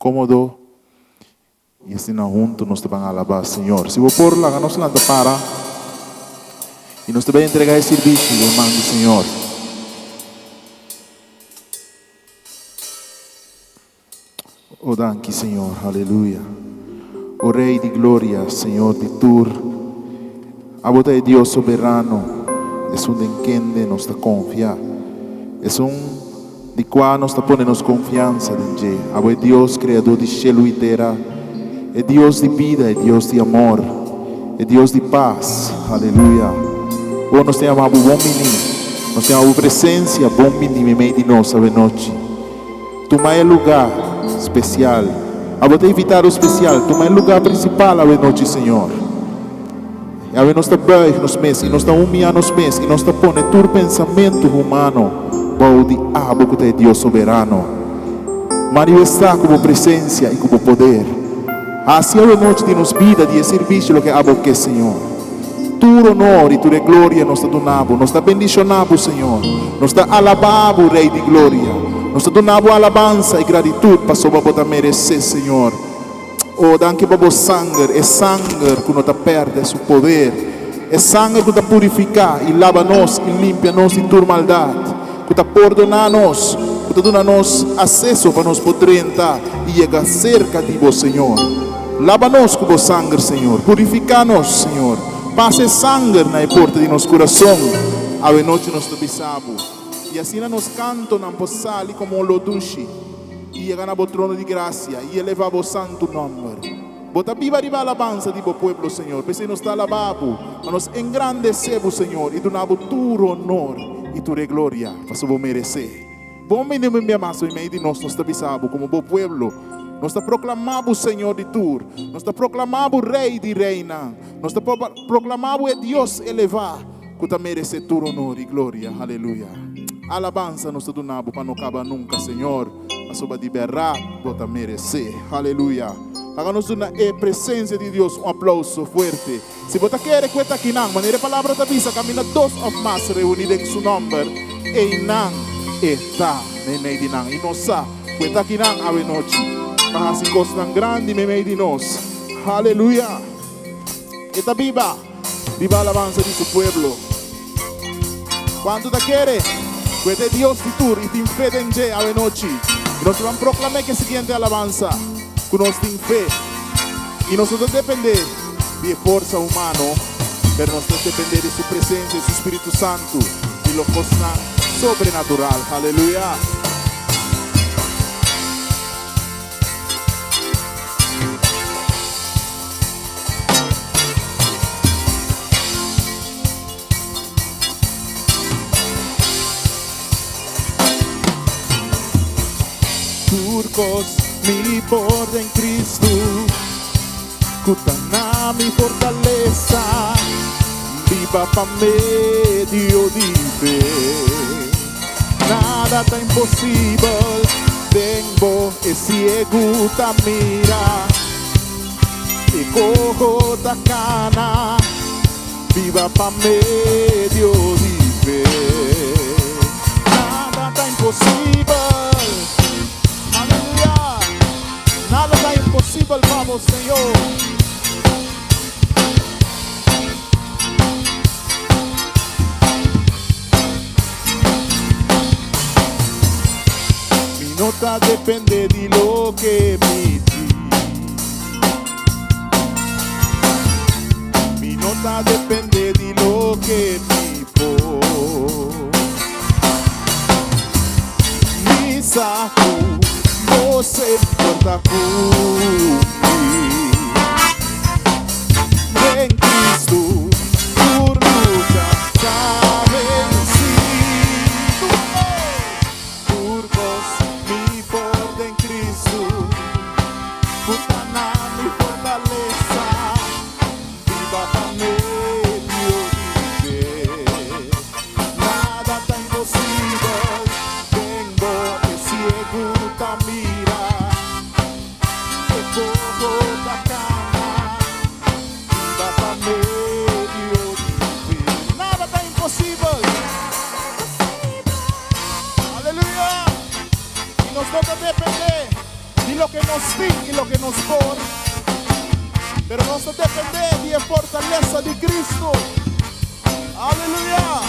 Kómodo i asina huntu nos ta ban alabá Señor. Si bo por, laga nos lanta para i nos ta bai entregá e sirbishi den man di Señor. O danki Señor, aleluya. O Rey di gloria, Señor di tur, abo ta e Dios soberano, esun den kende nos ta konfia, esun di kua nos ta pone nos konfiansa den dje. Abo e Dios kreadó di shelu i tera, e Dios di bida, e Dios di amor, e Dios di pas. Aleluya. O nos ta yama bo bon bini, nos ta yama bo presensia bon bini meimei di nos awenochi. Tuma e lugá spesial. Abo ta invitado spesial. Tuma e lugá prinsipal awe nochi, Señor. I awe nos ta buig nos mes i nos ta humiá nos mes i nos ta pone tur pensamentu humano bou di abo ku ta e Dios soberano. Manifestá ku bo presensia i ku bo poder. Hasi awe nochi di nos bida, di e sirvisio loke abo ke, Señor. Tur honor i tur e gloria nos ta duna bo. Nos ta bendishoná bo, Señor. Nos ta alabá bo, Rei di gloria. Nos ta duna bo alabansa i gratitut pasobra bo ta meresé, Señor. O, danki pa bo sanger, e sanger ku no ta pèrdè su poder, e sanger ku ta purifiká i laba nos i limpia nos di tur maldat, ku ta pordoná nos, ku ta duna nos aseso pa nos por drenta i yega serka di bo, Señor. Laba nos ku bo sanger, Señor. Purifiká nos, Señor. Pasa e sanger na e porta di nos kurason. Awe nochi nos ta bisa bo, i asina nos kantonan por sali komo un lodushi i yega na bo trono di grasia i elevá bo santu nòmber. Bo ta biba riba alabansa di bo pueblo, Señor. P'esei nos ta alabá bo, pa nos engrandesé bo, Señor, i duna bo tur honor i tur e gloria, pasobra bo meresé. Bon bini un bia mas meimei di nos, nos ta bisa bo, komo bo pueblo, nos ta proklamá bo Señor di tur, nos ta proklamá bo Rei di reinan, nos ta proklamá bo e Dios elevá ku ta meresé tur honor i gloria. Aleluya! Alabansa nos ta duna bo pa no kaba nunka, Señor, pasobra di bèrdat bo ta meresé. Aleluya! Laga nos duna e presensia di Dios un aplouso fuerte. Si bo ta kere ku e ta akinan, manera e palabra ta bisa, kaminda dos òf mas reuní den su nòmber, einan e ta meimei di nan. I nos sa ku e ta akinan awenochi pa hasi kosnan grandi meimei di nos. Haleluya! E ta biba riba alabansa di su pueblo. Kuantu ta kere ku e ta e Dios di tur i tin fe den dje awenochi? I nos ta ban proklam'é ku e siguiente alabansa, ku nos tin fe i nos no ta dependé di e forsa humano, pero nos ta dependé di su presensia i su Spiritu Santu i lo kosnan sobrenatural. Haleluya! Tur kos mi por den Cristo, ku ta na mi fortalesa, biba pa medio di fe. Nada ta imposibel den bo, e siegu ta mira, e koho ta kana. Biba pa medio di fe. Nada ta imposibel. Aleluya. Nada ta imposibel pa bo, Señor. Mi no ta depende di loke mi tin. Mi no ta depende di loke mi por. Mi sa ku bo semper ta ku mi. Den Cristo tur lucha ta vencí. Tur kos mi por den Cristo, ku ta na mi fortalesa, biba pa medio di fe. Nada ta imposibel den bo, e siegu ta mira, e koho ta kana, biba pa. loke nos tin i loke nos por, pero nos ta dependé di e fortalesa di Cristo. Aleluya!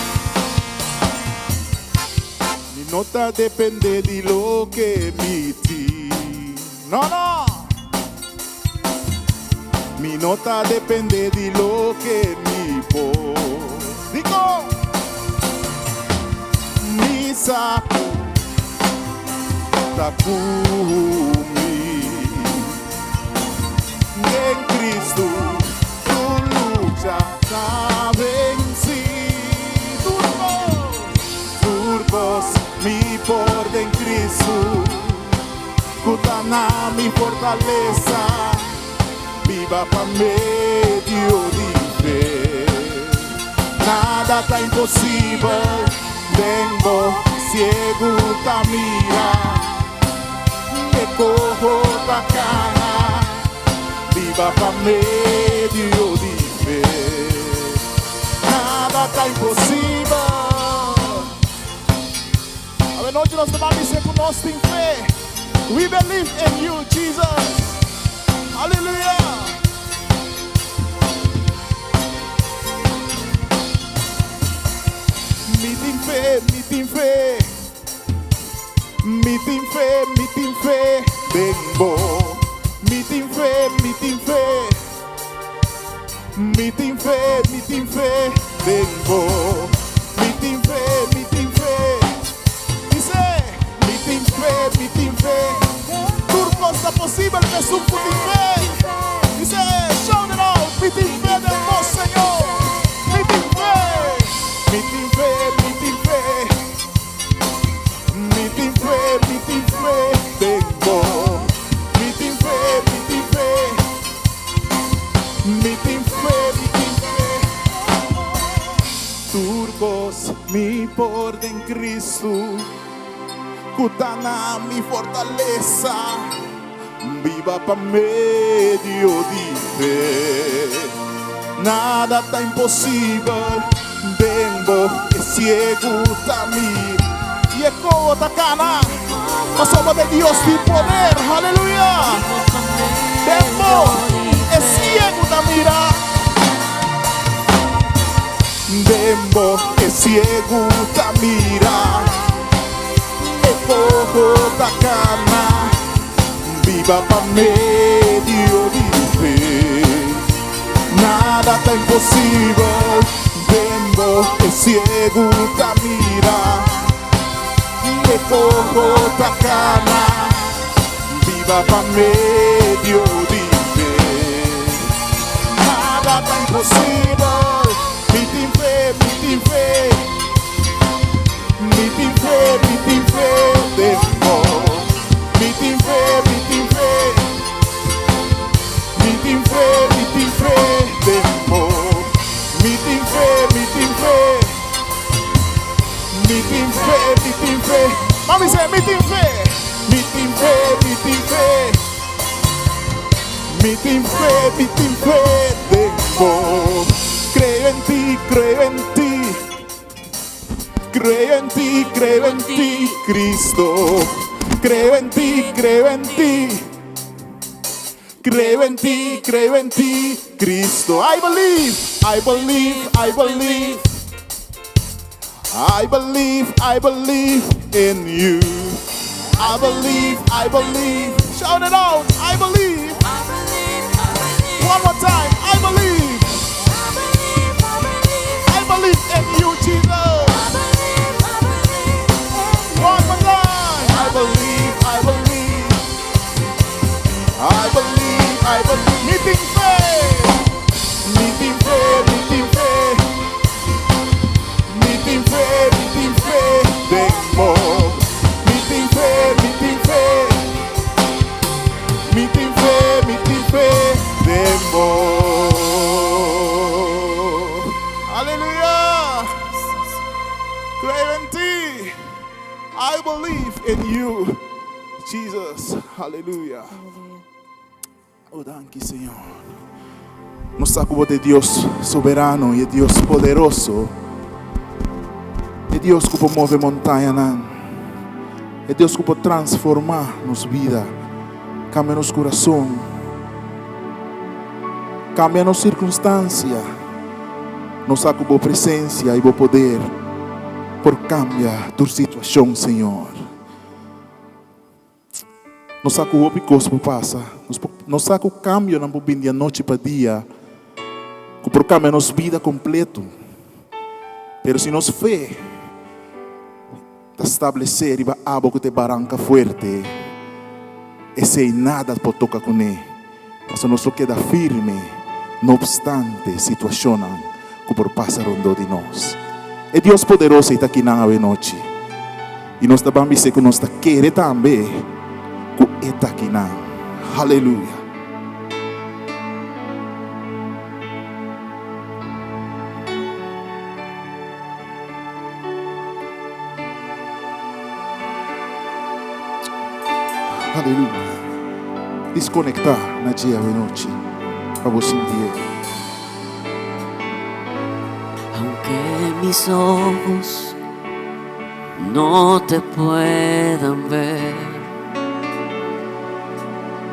Mi no ta dependé di loke mi tin. No, no! Mi no ta dependé di loke mi por. Dikon? Mi sa ku ta ku mi. Den Kristu tur lucha ta vensí. Tur kos, tur kos mi por den Kristu. Ku ta na mi fortalesa, biba pa medio di fe. Nada ta imposibel den bo, siegu ta mira, e koho ta kana, biba pa medio di fe. Nada ta imposibel. Awenochi nos ta ban bisa ku nos tin fe. We believe in you, Jesus. Aleluya! Mi tin fe, mi tin fe. Mi tin fe, mi tin fe den bo. Mi tin fe, mi tin fe. Mi tin fe, mi tin fe den bo. Mi tin fe, mi tin fe. Bis'é, Mi tin fe, mi tin fe. Tur kos ta posibel pa esun ku tin fe. Bis'é, Shout it out, Mi tin fe den bo, Señor. Mi tin fe. Mi tin fe, mi tin fe. Mi tin fe, mi tin fe den bo. Mi tin fe, mi tin fe. Mi tin fe, mi tin fe. Tur kos mi por den Kristu, ku ta na mi fortalesa. Biba pa medio di fe. Nada ta imposibel den bo, e siegu ta mira i e koho ta kana. Pasobra bo e Dios di poder, haleluya! Den bo, e siegu ta mira. Den bo, e siegu ta mira. E koho ta kana. Biba pa medio di fe. Nada ta imposibel den bo. E siegu ta mira. E koho ta kana. Biba pa medio di fe. Nada ta imposibel. Mi tin fe, mi tin fe. Mi tin fe, mi tin fe den bo. Mi tin fe, mi tin fe. Mi tin fe, mi tin fe den bo. Mi tin fe, mi tin fe. Mi tin fe, mi tin fe. Mami say mi tin fe. Mi tin fe, mi tin fe. Mi tin fe, mi tin fe den bo. Creo en ti, creo en ti. Creo en ti, creo en ti, Cristo. Creo en ti, creo en ti. Creo en ti, creo en ti, Cristo. I believe, I believe, I believe. I believe, I believe in you. I believe, I believe. Shout it out, I believe. I believe, I believe. One more time, I believe. I believe, I believe. I believe in you, Jesus. I believe, I believe in you. One more time. I believe, I believe. I believe, I believe. Mi tin fe. Mi tin fe, mi tin fe. Mi tin fe, mi tin fe. Den bo. Mi tin fe, mi tin fe. Mi tin fe, mi tin fe. Den bo. Aleluya. Creo en ti. I believe in you, Jesus. Hallelujah. Oh, danki, Señor. Nos sa ku ta Dios soberano i Dios poderoso. E Dios ku por move montañanan. E Dios ku por transformá nos bida. Kambia nos kurason. Kambia nos sirkunstansia. Nos sa ku bo presensia i bo poder por kambia tur situashon, Señor. Nos sa ku hopi kos por pasa. Nos sa ku kambionan por bini di anochi pa dia ku por kambia nos bida kompleto. Pero si nos fe ta stablesé riba abo ku ta e baranka fuerte, esei nada por toka kuné, pasobra nos lo keda firme no opstante situashonnan ku por pasa rondó di nos. E Dios poderoso ei ta akinan awenochi. I nos ta ban bis'é ku nos ta kere tambe ku e ta akinan. Haleluya! Haleluya! Diskonektá na dje awenochi pa bo sintié. Aunke mis ojos No te puedan ver,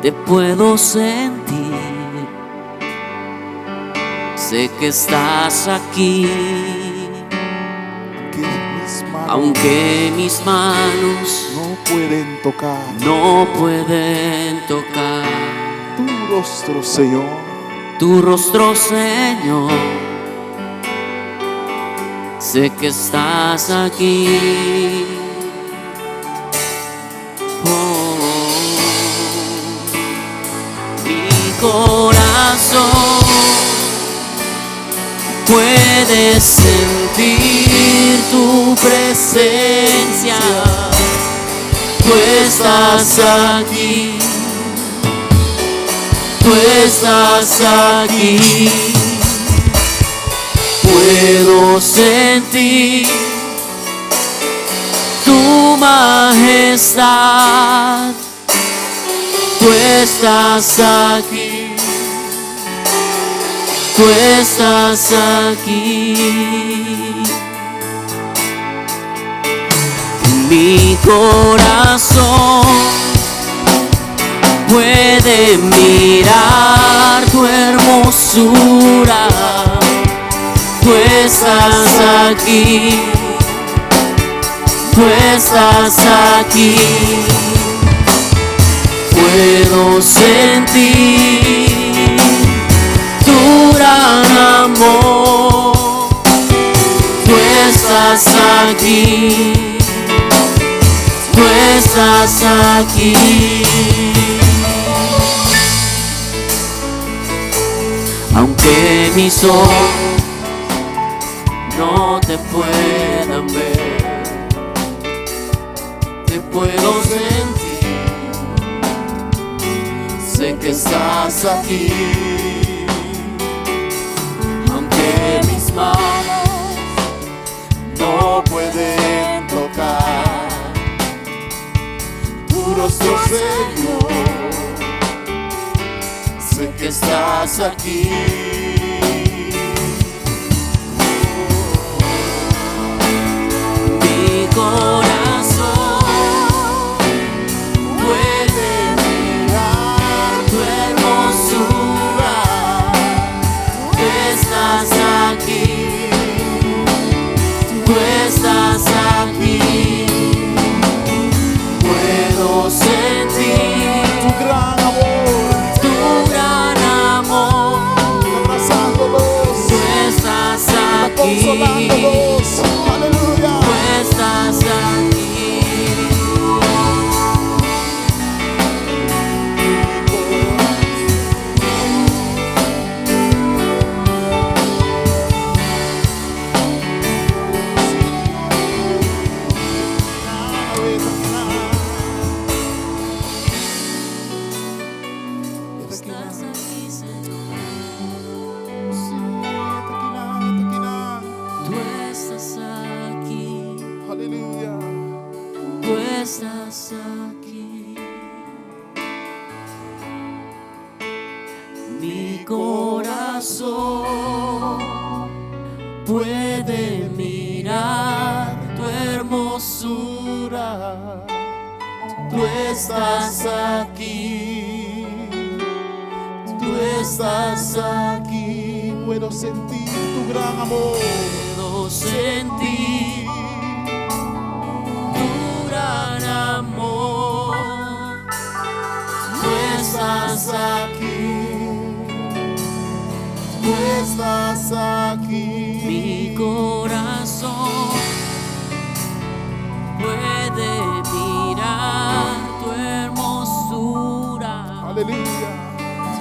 te puedo sentir. Sé que estás aquí. Aunque mis manos no pueden tocar, no pueden tocar tu rostro, Señor. Tu rostro, Señor. Sé que estás aquí. Oh, mi corazón puede sentir tu presencia. Tú estás aquí. Tú estás aquí. Puedo sentir tu majestad. Tú estás aquí. Tú estás aquí. Mi corazón puede mirar tu hermosura. Tú estás aquí. Tú estás aquí. Puedo sentir tu gran amor. Tú estás aquí. Tú estás aquí. Aunque mis ojos no te puedan ver, te puedo sentir. Sé que estás aquí. Aunque mis manos no pueden tocar tu rostro, Señor. Sé que estás aquí. Mi corazón puede mirar tu hermosura. Tú estás aquí. Tú estás aquí. Puedo sentir Tu gran amor tu gran amor. abrazándolos, Tú estás aquí. consolándolos. Aleluya. Tú estás aquí. Estás aquí, Señor. Tú estás aquí. Aleluya. Tú estás aquí. Mi corazón puede mirar tu hermosura. Tú estás aquí. estás aquí. Puedo sentir tu gran amor. Puedo sentir tu gran amor. Tú estás aquí. Tú estás aquí. Mi corazón puede mirar tu hermosura. Aleluya.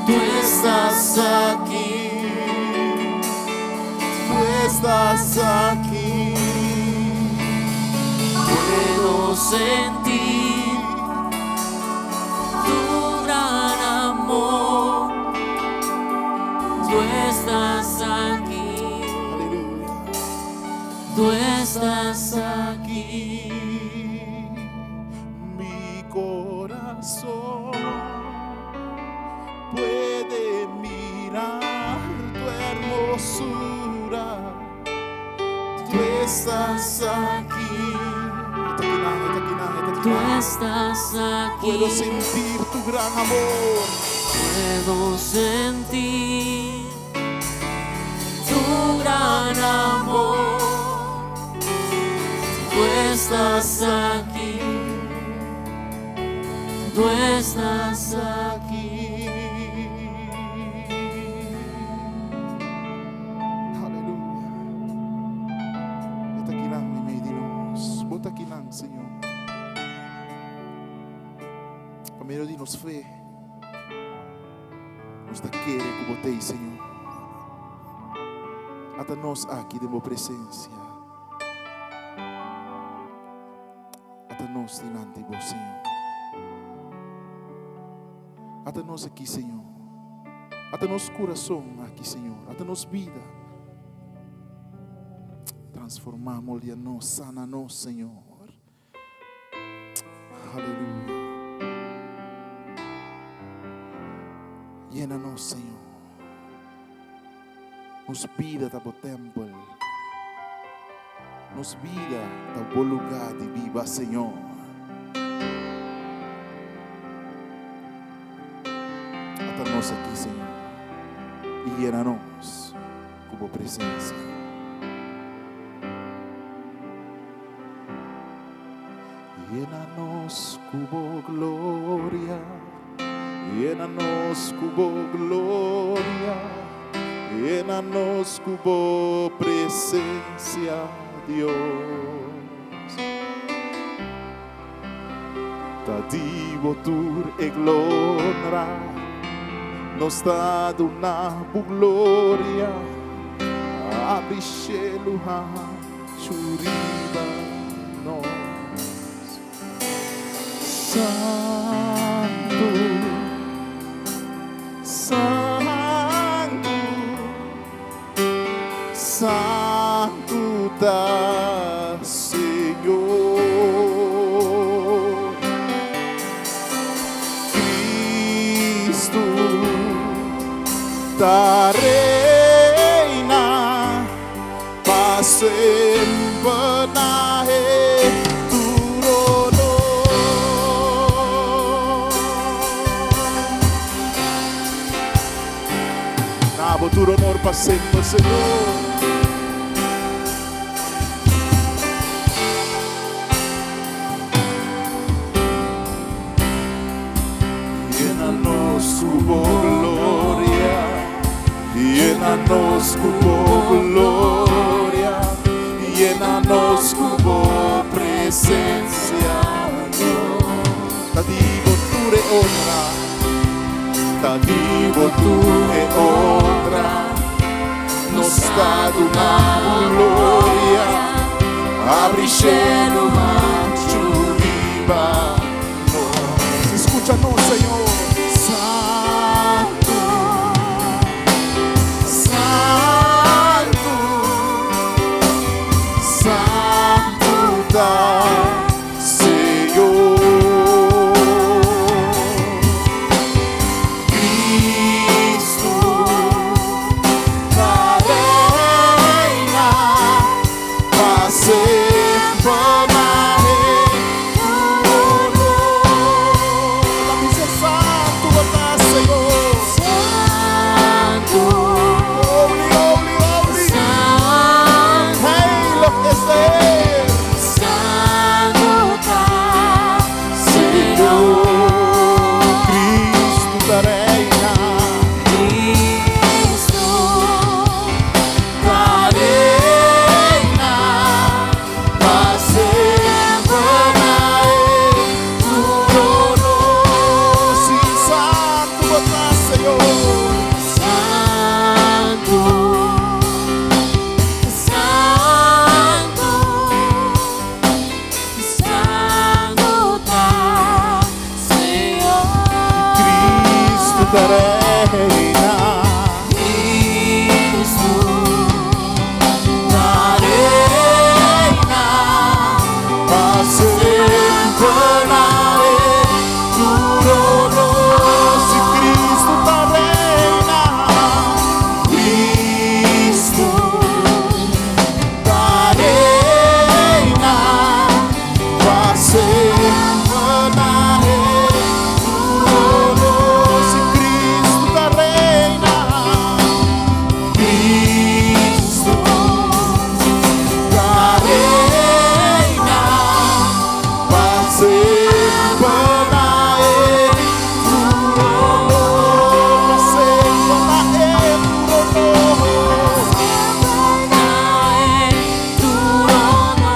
Tú estás aquí. Tú estás aquí. Puedo sentir tu gran amor. Tú estás aquí. Aleluya. Tú estás aquí. Mi corazón puede mirar tu hermosura. Tú estás aquí. Tú estás aquí. Puedo sentir tu gran amor. Puedo sentir tu gran amor. Tú estás aquí. Tú estás aquí. Aleluya. E ta akinan, meimei di nos. Bo ta akinan, Señor. Pa medio di nos fe, nos ta kere ku bo t'ei, Señor. Ata nos aki den bo presensia. Ata nos dilanti bo, Señor. Ata nos aki, Señor. Ata nos kurason aki, Señor. Ata nos bida. Transformá, moldia nos, sana nos, Señor. Aleluya. Yena nos, Señor. Nos bida ta bo tèmpel. Nos bida ta bo lugá di biba, Señor. Ata nos aki, Señor. I yena nos ku bo presensia. Yena nos ku bo gloria. Yena nos ku bo gloria. Yena nos ku bo presensia, Dios. Ta di bo tur e honra. Nos ta duna bo gloria. Habri shelu hanchu riba nos. Santu, Santu, Santu ta Señor. Kristu ta reina pa semper na tur honor. Na bo tur honor pa semper, Señor. Yena nos ku bo gloria, yena nos ku bo gloria, yena nos ku bo presensia, Dios. Ta di bo tur e honra, ta di bo tur e honra, nos ta duna gloria, habri shelu hanchu riba nos. Skucha nos, Señor. Santu, Santu, Santu ta Señor. Kristu ta reina pa semper na ta reina. Cristo ta reina. Pa semper na e trono. Si Cristo ta reina. Cristo ta reina. Pa semper na e trono. Si Cristo ta reina. Cristo ta reina. Pa semper na e trono. Pa semper na e trono. Na e trono.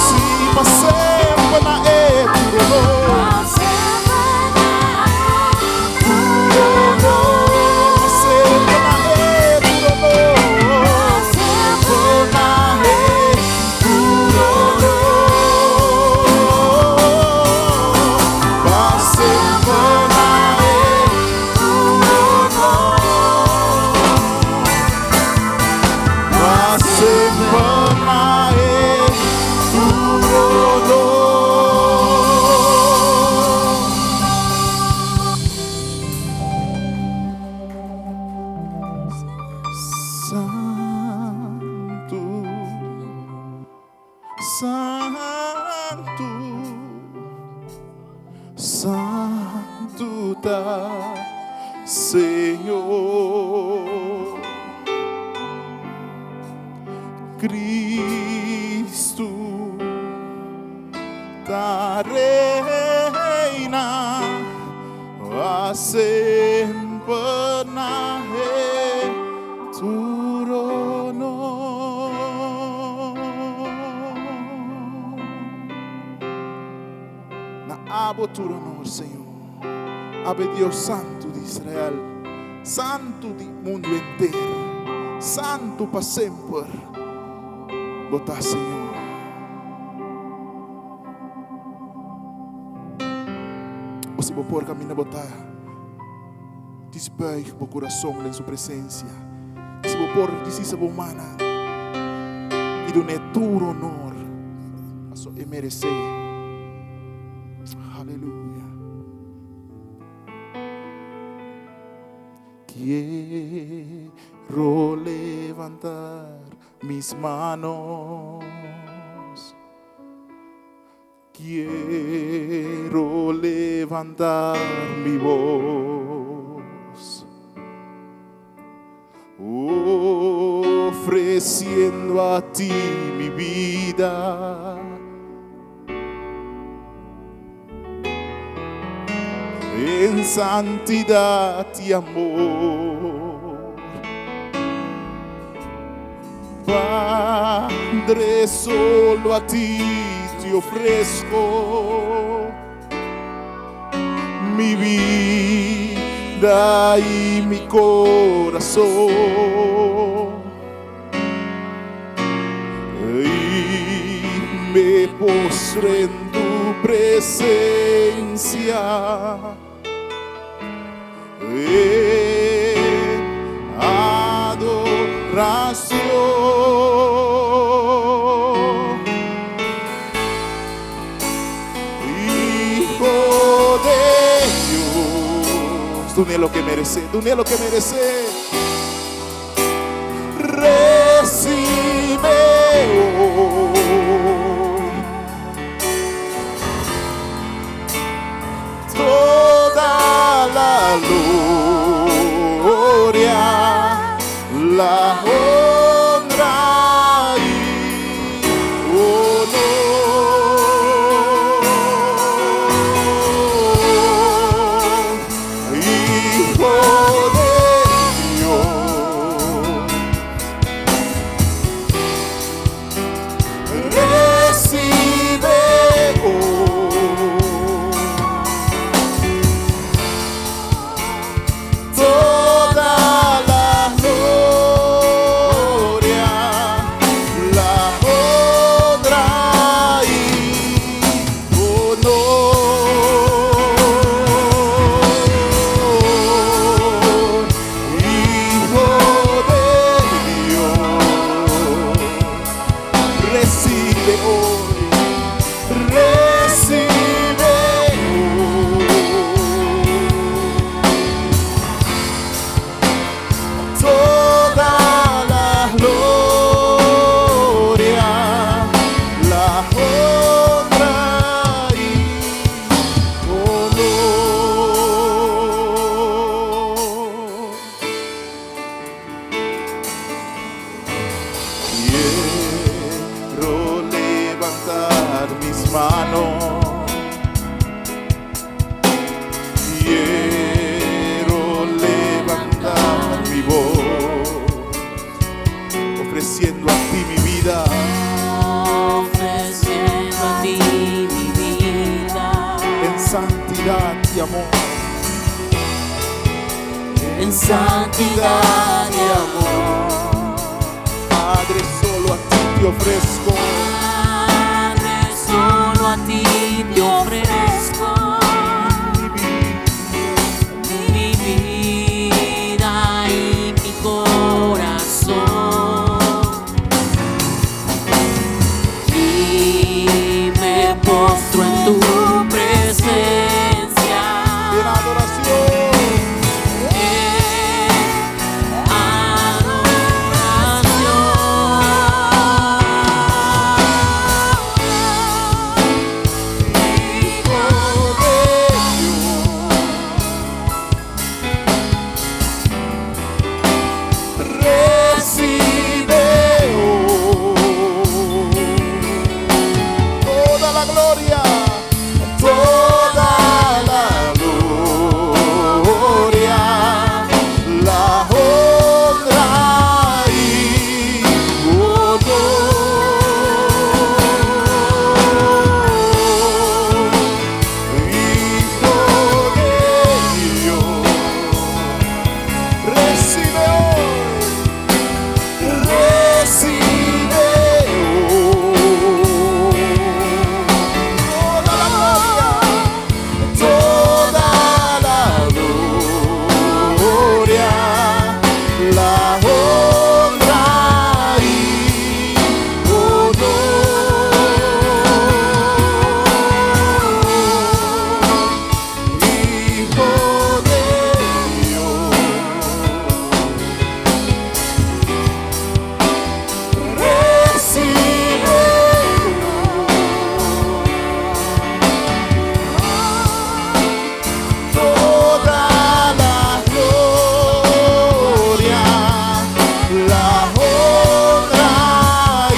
Si, pa semper na e trono. Trono. Pa semper na e trono. Na e trono. Pa semper na e trono. Pa semper na e trono. Santo, Santo, Santo ta Señor. Cristo ta reina pa semper na e trono. Na abo tur honor, Señor. Abo Dios Santo di Israel. Santo di mundo entero. Santo pa semper. Bo ta, Señor. O si bo por caminda bo ta, buig bo curason den su presencia. Si bo por hisa bo mannan y dun'é tur honor, paso e merece. Aleluya. Quiero levantar mis manos. Quiero levantar mi voz, ofreciendo a ti mi vida. En santidad y amor. Padre, solo a ti te ofrezco mi vida y mi corazón. Y me postro en tu presencia en adoración. Hijo de Dios, dun'é loke e merece, dun'é loke e merece. Recibe hoy toda la gloria, la honra y honor. Hijo de Dios. En santidad y amor. Padre, solo a ti te ofrezco. Padre, solo a ti te ofrezco mi vida y mi corazón. Y me postro en tu presencia. En adoración. En adoración. Hijo de Recibe hoy toda la gloria, toda la gloria, la honra y honor. Hijo de Dios, recibe hoy. Recibe hoy toda la gloria, toda la gloria, la honra y honor. Hijo de Dios. Recibe toda la gloria, la honra y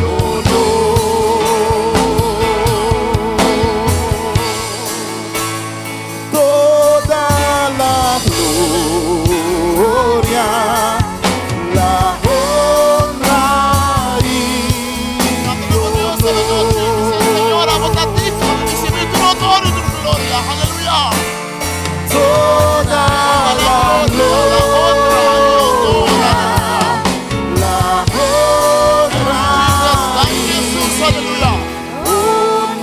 honor. Toda la gloria, la honra y Dios de nochi, Señor, abo ta digno di risibí tur honor i tur gloria. Aleluya. Toda la gloria, la honra Danki Jesus, aleluya.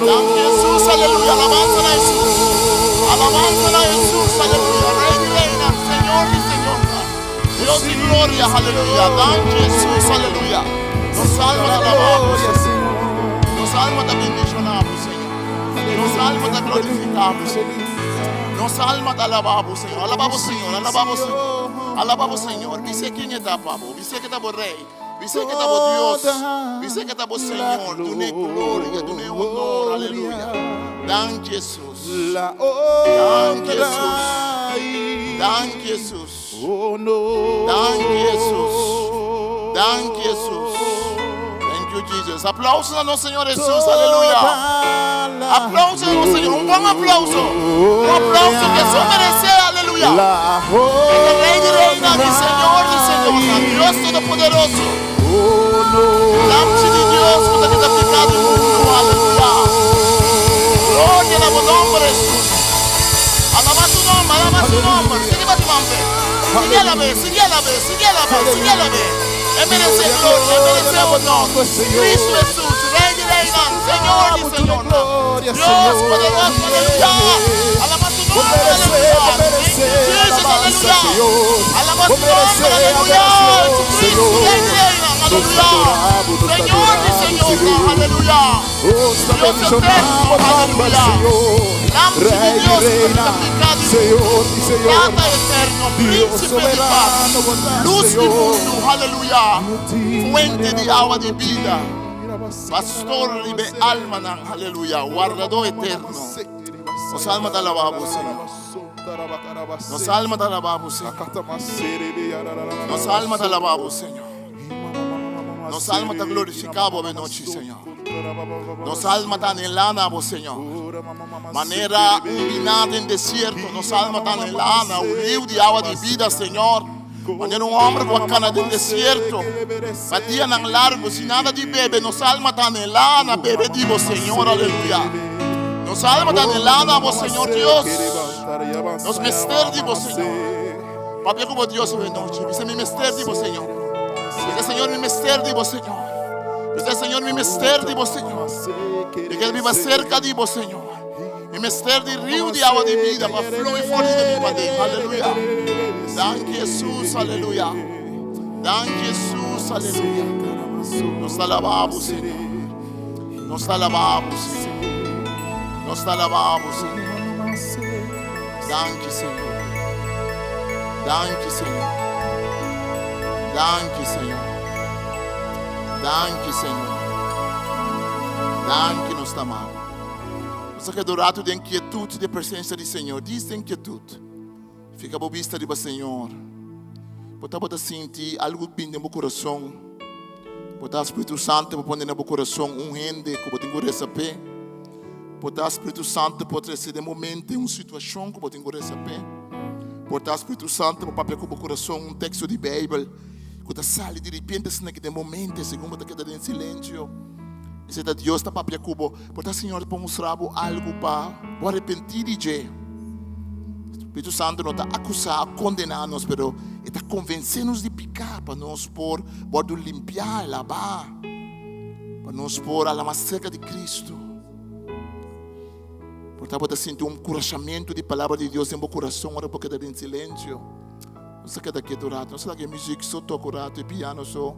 Danki Jesus, aleluya. Alabansa na Jesus. Alabansa na Jesus, aleluya. Rei di reinan, Señor di señornan. Dios di gloria, aleluya. Danki Jesus, aleluya. Nos alma ta alabá, Señor. Nos alma ta bendishoná, Señor. Nos alma ta glorifiká, Señor. Nos alma ta alabá, Señor. Alabá, Señor. Alabá, Señor. Alabá, Señor. Bis'é ken e ta pa bo. Bis'é ku ta bo Rei. Bis'é ku ta bo Dios. Bis'é ku ta bo Señor. Dun'é gloria, dun'é honor. Aleluya. Danki Jesus. La Danki honra Jesus. y Danki Jesus. honor. Danki Jesus. Danki Jesus. Thank you, Jesus. Aplouso na nos Señor Jesus. Aleluya. Aplouso na nos Señor. Un bon aplouso. Un aplouso ku E meresé. Aleluya. La E Rei di reinan, honra i Señor di señornan, Dios Todopoderoso. honor. Lamchi di Dios, ku ta kita piká di mundu. Aleluya. Gloria na bo nòmber, Jesus. Alabá su nòmber, alabá su nòmber. Sigui bati man. Sigui alab'é, sigui alab'é, sigui alab'é, sigui alab'é. E meresé gloria, e meresé honor. Kristu Jesus, Rei di reinan, Señor di señornan. Dios poderoso, aleluya. Alabá su nòmber, aleluya. Jesus, aleluya. Alabá su nòmber, aleluya. Jesucristo, Rei di reinan, aleluya. Señor di señornan, aleluya. Dios eterno, aleluya. Lamchi di Rei Dios, reina, Señor y Señor, Tata eterno, Dios príncipe di paz, soberano, bondad, luz di Señor. mundu, aleluya. Fuente di awa di bida, pastor di almanan, aleluya, wardadó eterno. Nos alma ta alabá, Señor. Nos alma ta alabá, Señor. Nos alma ta alabá, Señor. Nos alma ta glorifiká bo anochi, Señor. Nos alma ta anhelá bo, Señor. Manera un biná den desierto, nos alma ta anhelá un riu di awa di bida, Señor. Manera un hòmber ku a kana den desierto. Pa dianan largu, sin nada di bebe, nos alma ta anhelá bebe di bo, Señor, aleluya. Nos alma ta anhelá bo, Señor Dios. Nos mester di bo, Señor. Papia ku bo Dios awe nochi. Bisa mi mester di bo, Señor. Bisa Señor mi mester di bo, Señor. Bisa Señor mi mester di bo, Señor. Mi ker biba serka di bo, Señor. Mi mester di riu di awa di bida pa flui for di mi paden. Aleluya. Danki Jesus, aleluya. Danki Jesus, aleluya. Nos ta alaba bo, Señor. Nos ta alaba bo, Señor. Nos ta alaba bo, Señor. Danki, Señor. Danki, Señor. Danki, Señor. Danki, Señor. Danki, nos ta amabo. Nos ta keda un rato den quietud di presencia di Señor. Dis den quietud. Fika bo bista riba Señor. Bo tabata sinti algo bin den bo corazon. Bo ta Spiritu Santo por pone na bo corazon un hende cu bo tin cu reza p'e. Por ta Spiritu Santo por trece den bo mente un situacion cu bo tin cu reza p'e. Por ta Spiritu Santo por papia cu bo corazon un texto di Bijbel cu ta sali di repente asina aki den bo mente segun bo ta keda den silencio. Esei ta Dios ta papia cu bo. Por ta Señor por mustra bo algo pa bo arepenti di dje. Spiritu Santo no ta acusa o condena nos, pero e ta convence nos di pica pa nos por wordo limpia, laba, pa nos por hala mas cerca di Cristo. Por ta bo ta sinti un curashamento di palabra di Dios den bo corazon ora bo keda den silencio. Nos ta keda ketu rato, nos ta laga e muziek so toca un rato, e piano so,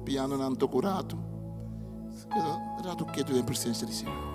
pianonan toca un rato. Keda rato ketu den presencia di Señor.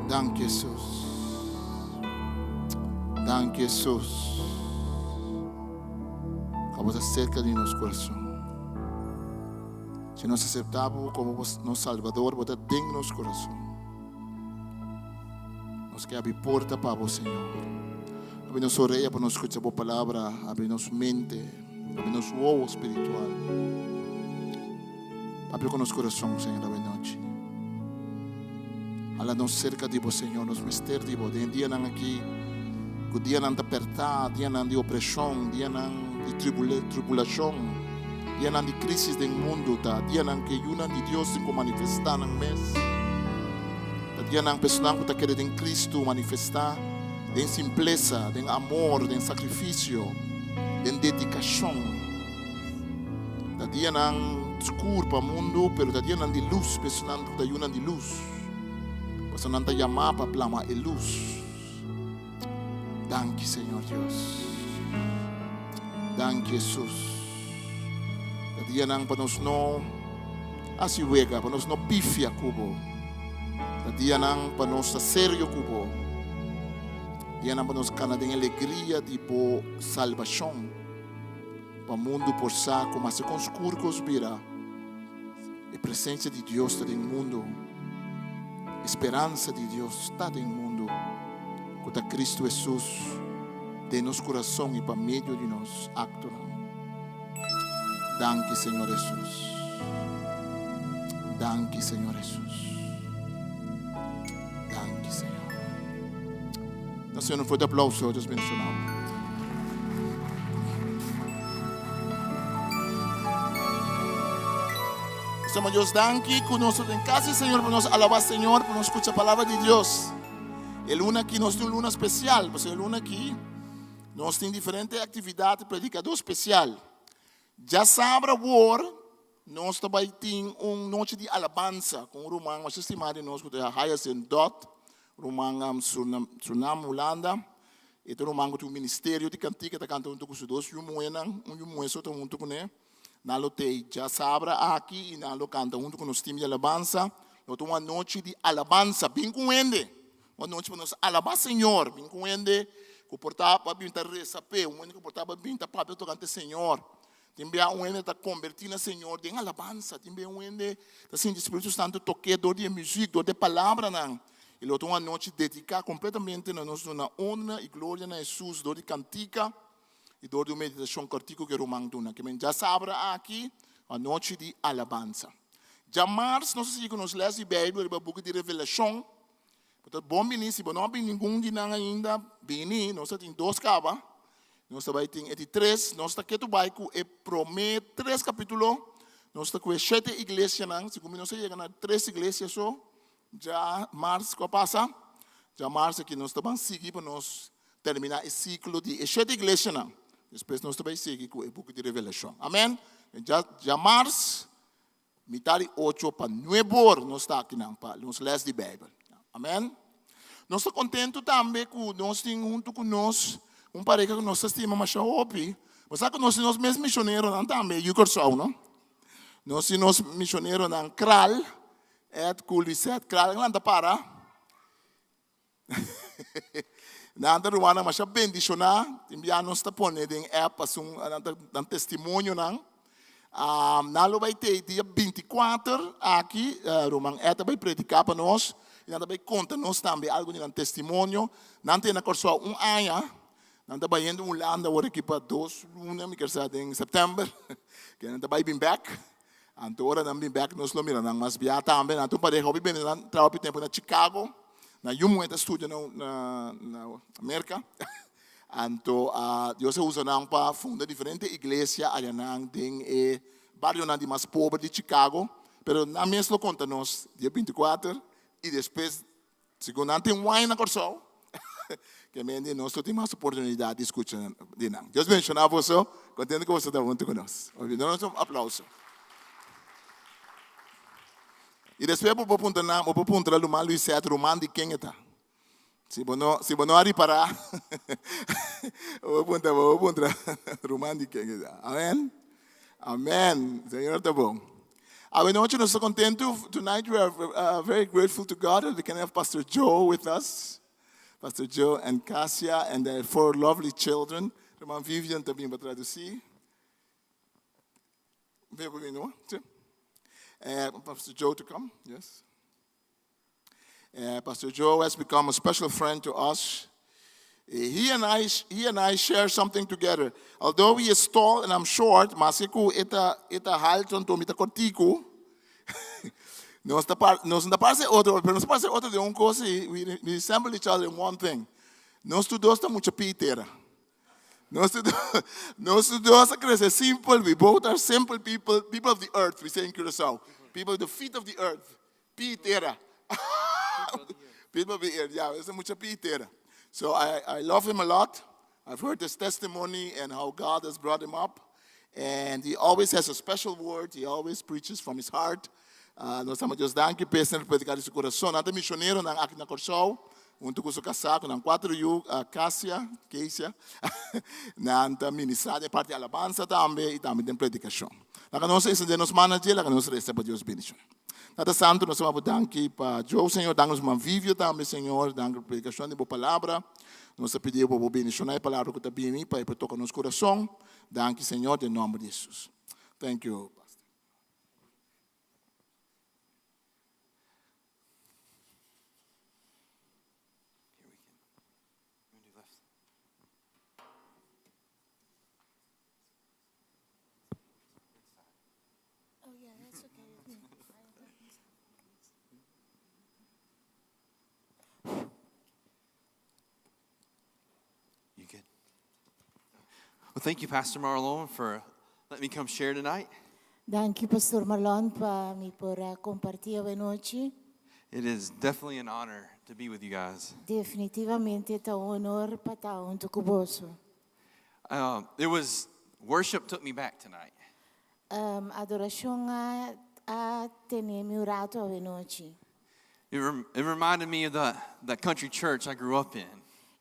Danki Jesus. Danki Jesus. Abo ta cerca di nos corazon. Si nos acepta bo como nos Salvador, bo ta den nos corazon. Nos ke abri porta pa bo, Señor. Abri nos orea pa nos skucha bo palabra. Abri nos mente, abri nos wowo spiritual. Papia ku nos kurason, Señor, awe nochi. Hala nos serka di bo, Señor. Nos mester di bo. Den e dianan aki, ku dianan ta pèrtá, dianan di opreshon, dianan di tribulashon, dianan di krísis den mundu, ta dianan ku e yunan di Dios tin ku manifestá nan mes. Ta dianan pa esnan ku ta kere den Kristu manifestá den simplesa, den amor, den sakrifisio, den dedikashon. Ta dianan skur pa mundu, pero ta dianan di lus pa esnan ku ta yunan di lus, pasobra nan ta yamá pa plama e lus. Danki, Señor Dios. Danki, Hesus. Ta dianan pa nos no hasi wega, pa nos no pifia ku bo. Ta dianan pa nos ta serio ku bo. Dianan pa nos kana den alegria di bo salbashon. Pa mundu por sa ku maske kon skur kos bira, e presensia di Dios ta den mundu. E speransa di Dios ta den mundu, ku ta Kristu Hesus den nos kurason i pa medio di nos aktonan. Danki Señor Hesus. Danki Señor Hesus. Danki Señor. Da Señor un fuerte aplauso. Dios bendicionado. Señor Dios, danki ku nos den casa, Señor, por nos alabá Señor, por nos escucha palabra di Dios. E luna aki nos tin un luna especial, pasobra e luna aki nos tin diferente actividad, predicador especial. Djasabra awor. Nos ta bai tin un nochi di alabansa ku un ruman masha stimá di nos ku ta Hyacinth Dot, ruman Surinam, Hulanda. E ta un ruman ku tin un ministerio di kantika, ta kanta huntu ku su dos yu muhénan, un yu muhé so ta huntu kuné. Nan lo t'ei djasabra aki i nan lo kanta huntu ku nos tim di alabansa. Lo ta un anochi di alabansa. Bin ku hende! Un anochi pa nos alabá Señor. Bin ku hende ku por ta pa bin ta resa p'e, un hende ku por ta pa bin ta papia tokante Señor. Tin bia un hende ta kombertí na Señor den alabansa. Tin bia un hende ta sinti Spiritu Santu tok'é dor di e muzik, dor di e palabranan. I lo ta un anochi dediká kompletamente na nos duna honra i gloria na Hesus dor di kantika i dor di un meditashon kòrtiku ku e ruman duna. Ke men djasabra aki, anochi di alabansa. Djamars nos a sigui ku nos lès di Beibel riba buki di Revelashon. Bo ta bon bini, si bo no a bini ningun di nan ainda, bini, nos ta tin dos kaba, nos ta bai tin e di tres, nos ta ketu bai ku e promé tres kapítulo, nos ta ku e shete iglesianan, segun mi nos a yega na tres iglesia so, dja mars ku a pasa, dja mars aki nos ta ban sigui pa nos terminá e siklo di e shete iglesianan, despues nos ta bai sigui ku e buki di Revelashon. Amen. Dja dja mars. Mitad di ocho pa nuebor nos ta akinan pa nos les di Bijbel. Amen. Nos ta contento tambe cu nos tin hunto cu nos un pareha cu nos ta stima masha hopi. Bo sa cu nos tin nos mes misioneronan tambe yu Corsou, no? Nos tin nos misioneronan Kral, Ed cu Lisette. Kral nan ta para. Nan ta rumannan masha bendishoná. Tin bia nos ta pone den app pasun nan ta nan testimonionan. Nan lo bai tei dia binti kuater aki ruman Ed ta bai prediká pa nos i nan ta bai konta nos tambe algu di nan testimonio. Nan ta na Kòrsou un aña. Nan ta bayendo Hulanda awor aki pa dos luna mi ker sa den sèptèmber ke nan ta bai bin bèk. Anto ora nan bin bek nos lo mira nan mas bia tambe. Nan ta un pareha hopi bini nan traha hopi tempu na Chicago. Nan yu muhe ta studia na na Merka. Anto Dios a usa nan pa funda diferente iglesia ayanan den e barionan di mas pober di Chicago. Pero nan mes lo konta nos dia 24 i despues Segun nan tin wine na Kòrsou, ke men di nos lo tin mas oportunidat di skucha di nan. Dios bendishoná boso, kontento ku boso ta huntu ku nos. Duna nos un aplauso. I despues bo por puntra nan, bo por puntra ruman Luisette, ruman di ken e ta. Si bo no, si bo no a ripará, bo por puntra, bo por puntra ruman di ken e ta. Amen. Amen. Señor ta bon. Awe nochi nos ta kontentu. Tonight we are very grateful to God that we can have Pastor Joe with us. Pastor Joe and Kasia and their four lovely children. Herman Vivian ta bin pa traduci. Bin pa bin, no? Sí. Eh, Pastor Joe to come, yes. Eh, Pastor Joe has become a special friend to us. Eh, he and I, he and I share something together. Although he is tall and I'm short, maske ku e ta, e ta halto anto mi ta kortiku. Nos ta par, nos no ta parse otro, pero nos ta parse otro den un kos i we, we resemble each other in one thing. Nos tur dos ta mucha pia tera. Nos tur nos tur dos a krese simpel, we both are simple people, people of the earth, we say in Curaçao. People with the feet of the earth. Pi tera. People of the earth, yeah, es mucha pi tera. So I, I love him a lot. I've heard his testimony and how God has brought him up. And he always has a special word. He always preaches from his heart. Uh, nos ama Dios danki p'e semper prediká di su kurason. Nan ta misioneronan aki na Kòrsou, huntu ku su kasá, ku nan kuater yu, uh, Kasia, Kesia. Nan ta ministrá den parti alabansa tambe i tambe den predikashon. Laga nos extendé nos man na dje, laga nos resa pa Dios bendishon. Tata Santu, nos ta bo danki pa Joe, Señor. Danki nos man Vivio tambe, Señor. Danki pa predikashon di bo palabra. Nos ta pidi bo pa bo bendishoná e palabra ku ta bini pa e por toka nos kurason. Danki, Señor, den nòmber di Hesus. Thank you, Pastor. Oh yeah, that's okay with me. You good? Well, thank you, Pastor Marlon, for letting me come share tonight. Danki Pastor Marlon pa mi por a kompartí awe nochi. It is definitely an honor to be with you guys. Definitivamente ta un honor pa ta huntu ku boso. Um, it was worship took me back tonight. Adorashon a a tene mi un ratu awe nochi. It, rem- it reminded me of the, the country church I grew up in.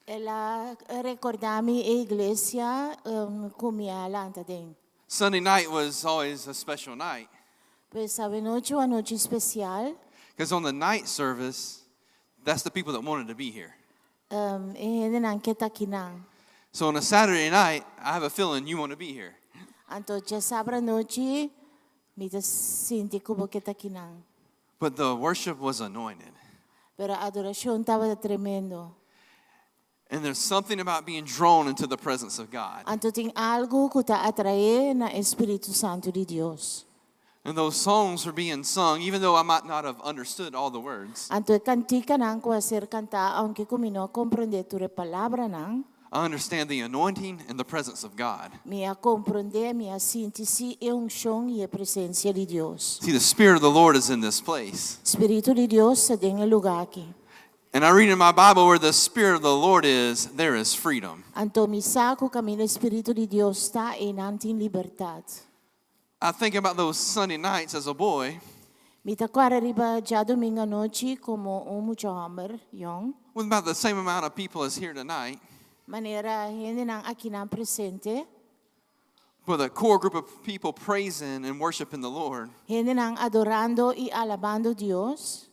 El a rekordá mi e iglesia ku mi a lanta den. Sunday night was always a special night Pues awe nochi un anochi spesial. because on the night service, that's the people that wanted to be here. E hendenan ke ta akinan. So on a Saturday night, I have a feeling you want to be here. Anto djasabra anochi mi ta sinti ku bo ke ta akinan. But the worship was anointed. Pero adorashon tabata tremendo. And there's something about being drawn into the presence of God. Anto tin algu ku ta atraé na e Spiritu Santu di Dios. And those songs were being sung, even though I might not have understood all the words. Anto e kantikanan ku a ser kantá, aunke ku mi no a komprondé tur e palabranan, I understand the anointing and the presence of God. mi a komprondé, mi a sinti sí e unshon i e presensia di Dios. See, the Spirit of the Lord is in this place. Spiritu di Dios ta den e lugá aki. And I read in my Bible where the Spirit of the Lord is, there is freedom. Anto mi sa ku kaminda e Spiritu di Dios ta, einan tin libertat. I think about those Sunday nights as a boy. Mi ta kòrda riba djadumingu anochi komo un mucha hòmber yòn. With about the same amount of people as here tonight. Manera hendenan akinan presente. With a core group of people praising and worshiping the Lord. Hendenan adorando i alabando Dios.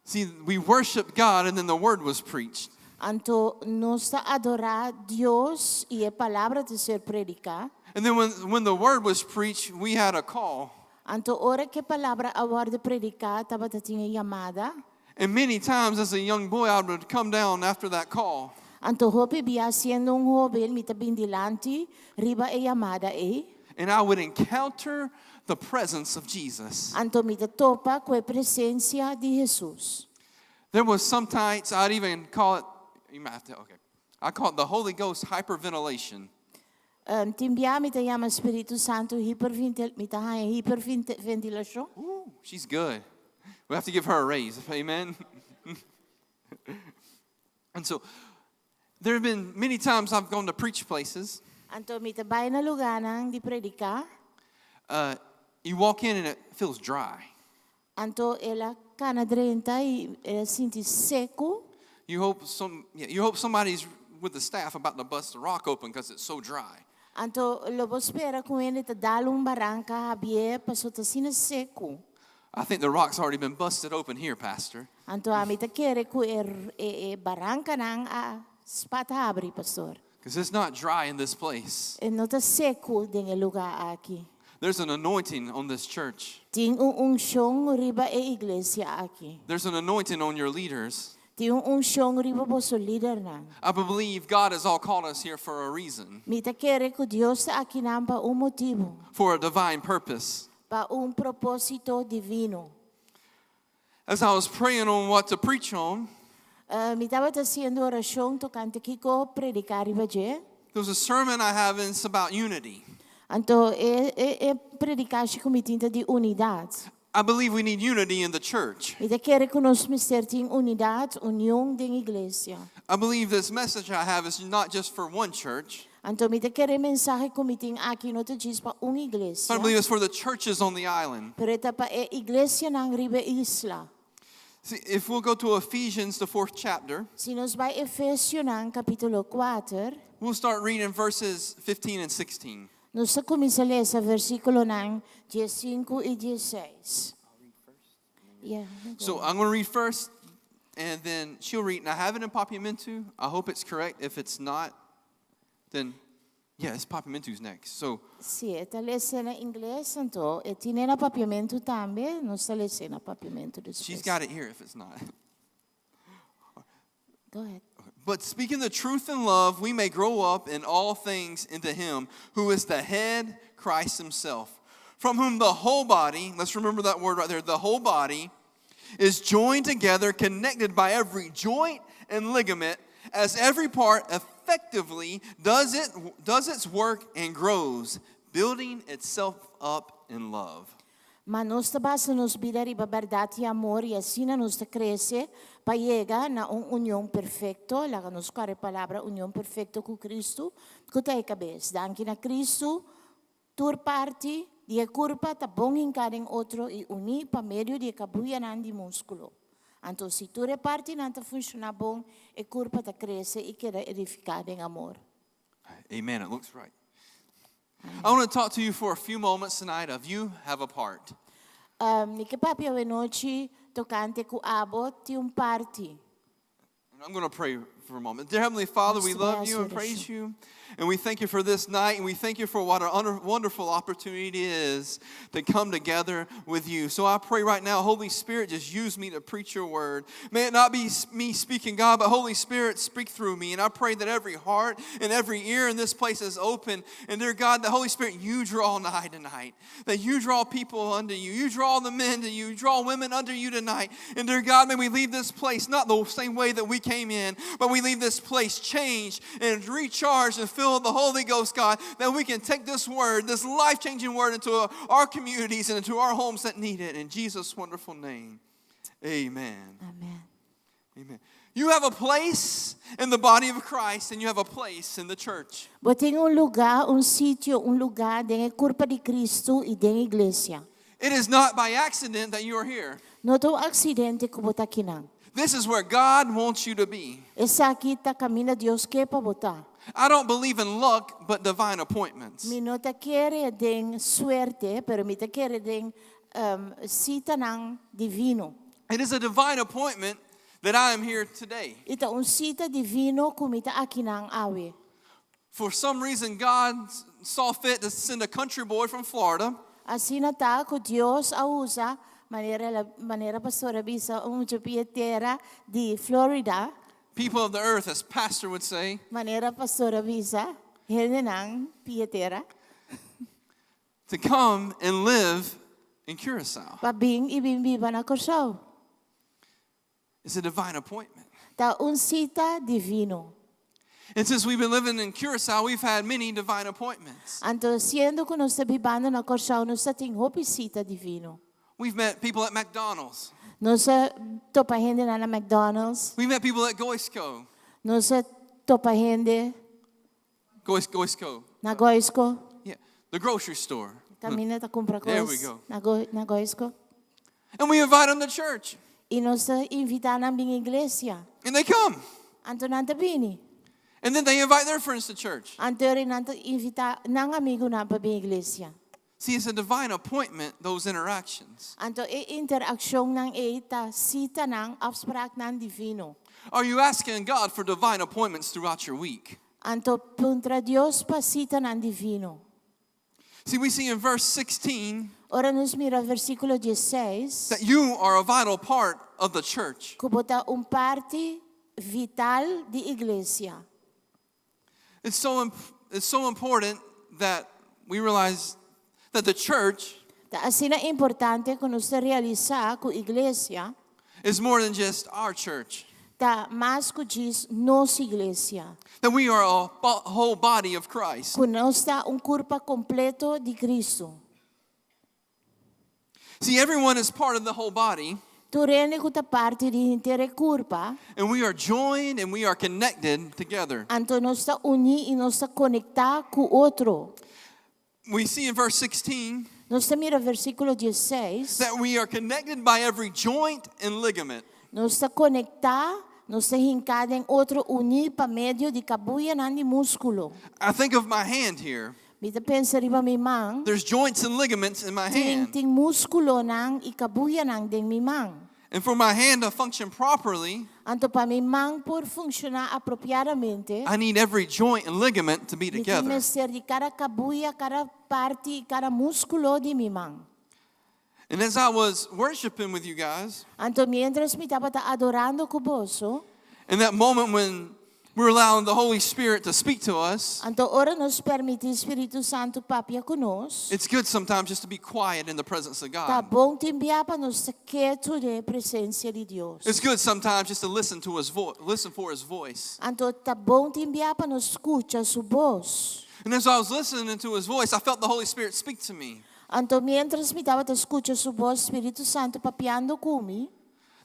See, we worshiped God and then the word was preached. Anto nos ta adorá Dios i e palabra ta ser prediká. And then when, when the word was preached, we had a call. Anto ora ku e palabra a wòrdu prediká, tabata tin e yamada. And many times as a young boy, I would come down after that call. Anto hopi bia siendo un hóben mi ta bin dilanti riba e yamada ei. And I would encounter the presence of Jesus. Anto mi ta topa ku e presensia di Hesus. There was sometimes I'd even call it, you might have to, okay. I call it the Holy Ghost hyperventilation. Tin bia mi ta yama Spiritu Santu hiperventil, mi ta haña hiperventilashon. Ooh, she's good. We have to give her a raise, amen? and so there have been many times I've gone to preach places. Anto mi ta bai na lugánan di prediká. Uh, you walk in and it feels dry. Anto el a kana drenta i el a sinti seku. You hope some yeah, you hope somebody's with the staff about to bust the rock open because it's so dry. Anto lo bo spera ku hende ta dal un baranka habié paso ta asina seku. I think the rock's already been busted open here, Pastor. Anto ami ta kere ku e e barankanan a spat habri, Pastor. Because it's not dry in this place. E no ta seku den e lugá aki. There's an anointing on this church. Tin un unshon riba e iglesia aki. There's an anointing on your leaders. Tin un unshon riba boso lidernan. I believe God has all called us here for a reason. Mi ta kere ku Dios ta akinan pa un motibu. For a divine purpose. Pa un propósito divino. As I was praying on what to preach on, Mi tabata hasiendo orashon tokante kiko prediká riba dje. There was a sermon I have and it's about unity. Anto e e e predikashi ku mi tin ta di unidat. I believe we need unity in the church. Mi ta kere ku nos mester tin unidat, union den iglesia. I believe this message I have is not just for one church. Anto mi ta kere e mensahe ku mi tin aki no ta djis pa un iglesia, But I believe it's for the churches on the island. pero e ta pa e iglesianan riba e isla. See, if we'll go to Ephesians, the fourth chapter. Si nos bai Efesionan kapítulo kuater. We'll start reading verses 15 and 16. Nos ta kuminsá lesa versíkulonan diesinku i dieseis. Yeah, So I'm going to read first, and then she'll read. And I have it in Papiamentu. I hope it's correct. If it's not, then yeah, it's Papiamentu's next. So Si, e ta lesa na ingles, anto e tin na papiamentu tambe, nos ta lesa na papiamentu despues. She's got it here if it's not. Go ahead. But speaking the truth in love, we may grow up in all things into him who is the head, Christ himself, from whom the whole body, let's remember that word right there, the whole body is joined together, connected by every joint and ligament, as every part effectively does it does its work and grows, building itself up in love. Ma nos ta basa nos bida riba bèrdat i amor i asina nos ta krese pa yega na un union perfekto, laga nos kòrda e palabra union perfekto ku Kristu, ku ta e kabes. Danki na Kristu, tur parti. di e kurpa ta bon hinká den otro i uní pa medio di e kabuyanan di múskulo. Anto si tur e partinan ta funshoná bon, e kurpa ta krese i keda edifiká den amor. Amen. It looks right. I want to talk to you for a few moments tonight of you have a part. Mi ke papia awe nochi tokante ku abo tin un parti. And I'm going to pray for a moment. Dear Heavenly Father, we love you and praise you. And we thank you for this night. And we thank you for what a wonderful opportunity it is to come together with you. So I pray right now, Holy Spirit, just use me to preach your word. May it not be me speaking, God, but Holy Spirit, speak through me. And I pray that every heart and every ear in this place is open. And dear God, the Holy Spirit, you draw nigh tonight. That you draw people unto you. You draw the men to you. You draw women unto you tonight. And dear God, may we leave this place not the same way that we came in, but we leave this place changed and recharged and filled with the Holy Ghost, God, that we can take this word, this life changing word, into our communities and into our homes that need it. In Jesus' wonderful name, amen. Amen. Amen. You have a place in the body of Christ and you have a place in the church. Bo tin un lugá, un sitio, un lugá den e kurpa di Kristu i den iglesia. It is not by accident that you are here. No ta un aksidente ku bo ta akinan. This is where God wants you to be. Esaki ta kaminda Dios ke pa bo ta. I don't believe in luck, but divine appointments. Mi no ta kere den suerte, pero mi ta kere den sitanan divino. It is a divine appointment that I am here today. I ta un sita divino ku mi ta akinan awe. For some reason, God saw fit to send a country boy from Florida Asina ta ku Dios a usa, manera el a, manera pastor a bisa, un mucha pia tera di Florida. People of the earth, as pastor would say. Manera pastor a bisa, hendenan pia tera. To come and live in Curacao. Pa bin i bin biba na Kòrsou. It's a divine appointment. Ta un sita divino. And since we've been living in Curacao, we've had many divine appointments. Anto siendo ku nos ta bibando na Kòrsou, nos ta tin hopi sita divino. We've met people at McDonald's. Nos a topa hendenan na McDonald's. We've met people at Goisco. Nos a topa hende. Goisco. Na Goisco. Yeah, the grocery store. Kaminda ta kumpra There we kos go. na Go, na Goisco. And we invite them to church. I nos ta invitá nan bin iglesia. And they come. Anto nan ta bini. And then they invite their friends to church. Anto ora nan ta invitá nan amigunan pa bin iglesia. See, it's a divine appointment, those interactions. Anto e interakshonnan ei ta sitanan, afspraaknan divino. Are you asking God for divine appointments throughout your week? Anto puntra Dios pa sitanan divino. See, we see in verse 16 Ora nos mira versíkulo diesseis. that you are a vital part of the church. Ku bo ta un parti vital di iglesia. It's so, it's so important that we realize that the church Ta asina importante ku nos ta realisá ku iglesia is more than just our church. ta mas ku djis nos iglesia. That we are a whole body of Christ. Ku nos ta un kurpa kompleto di Kristu. See, everyone is part of the whole body. Tur hende ku ta parti di henter e kurpa. And we are joined and we are connected together. Anto nos ta uní i nos ta konektá ku otro. We see in verse 16 Nos ta mira versíkulo diesseis. that we are connected by every joint and ligament. Nos ta konektá, nos ta hinká den otro uní pa medio di kabuyanan di múskulo. I think of my hand here. Mi ta pensa riba mi man. There's joints and ligaments in my Tin hand. tin múskulonan i kabuyanan den mi man. And for my hand to function properly, Anto pa mi man por funshoná apropiadamente, I need every joint and ligament to be mi tin together. mester di kada kabuya, kada parti i kada múskulo di mi man. And as I was worshiping with you guys, Anto miéntras mi tabata adorando ku boso, in that moment when we're allowing the Holy Spirit to speak to us, anto ora nos permití Spiritu Santu papia ku nos, it's good sometimes just to be quiet in the presence of ta God. bon tin bia pa nos ta ketu den e presensia di Dios. It's good sometimes just to listen to his voice, listen for his voice. Anto ta bon tin bia pa nos skucha su bos. And as I was listening to his voice, I felt the Holy Spirit speak to me. Anto miéntras mi tabata skucha su bos, Spiritu Santu papiando ku mi,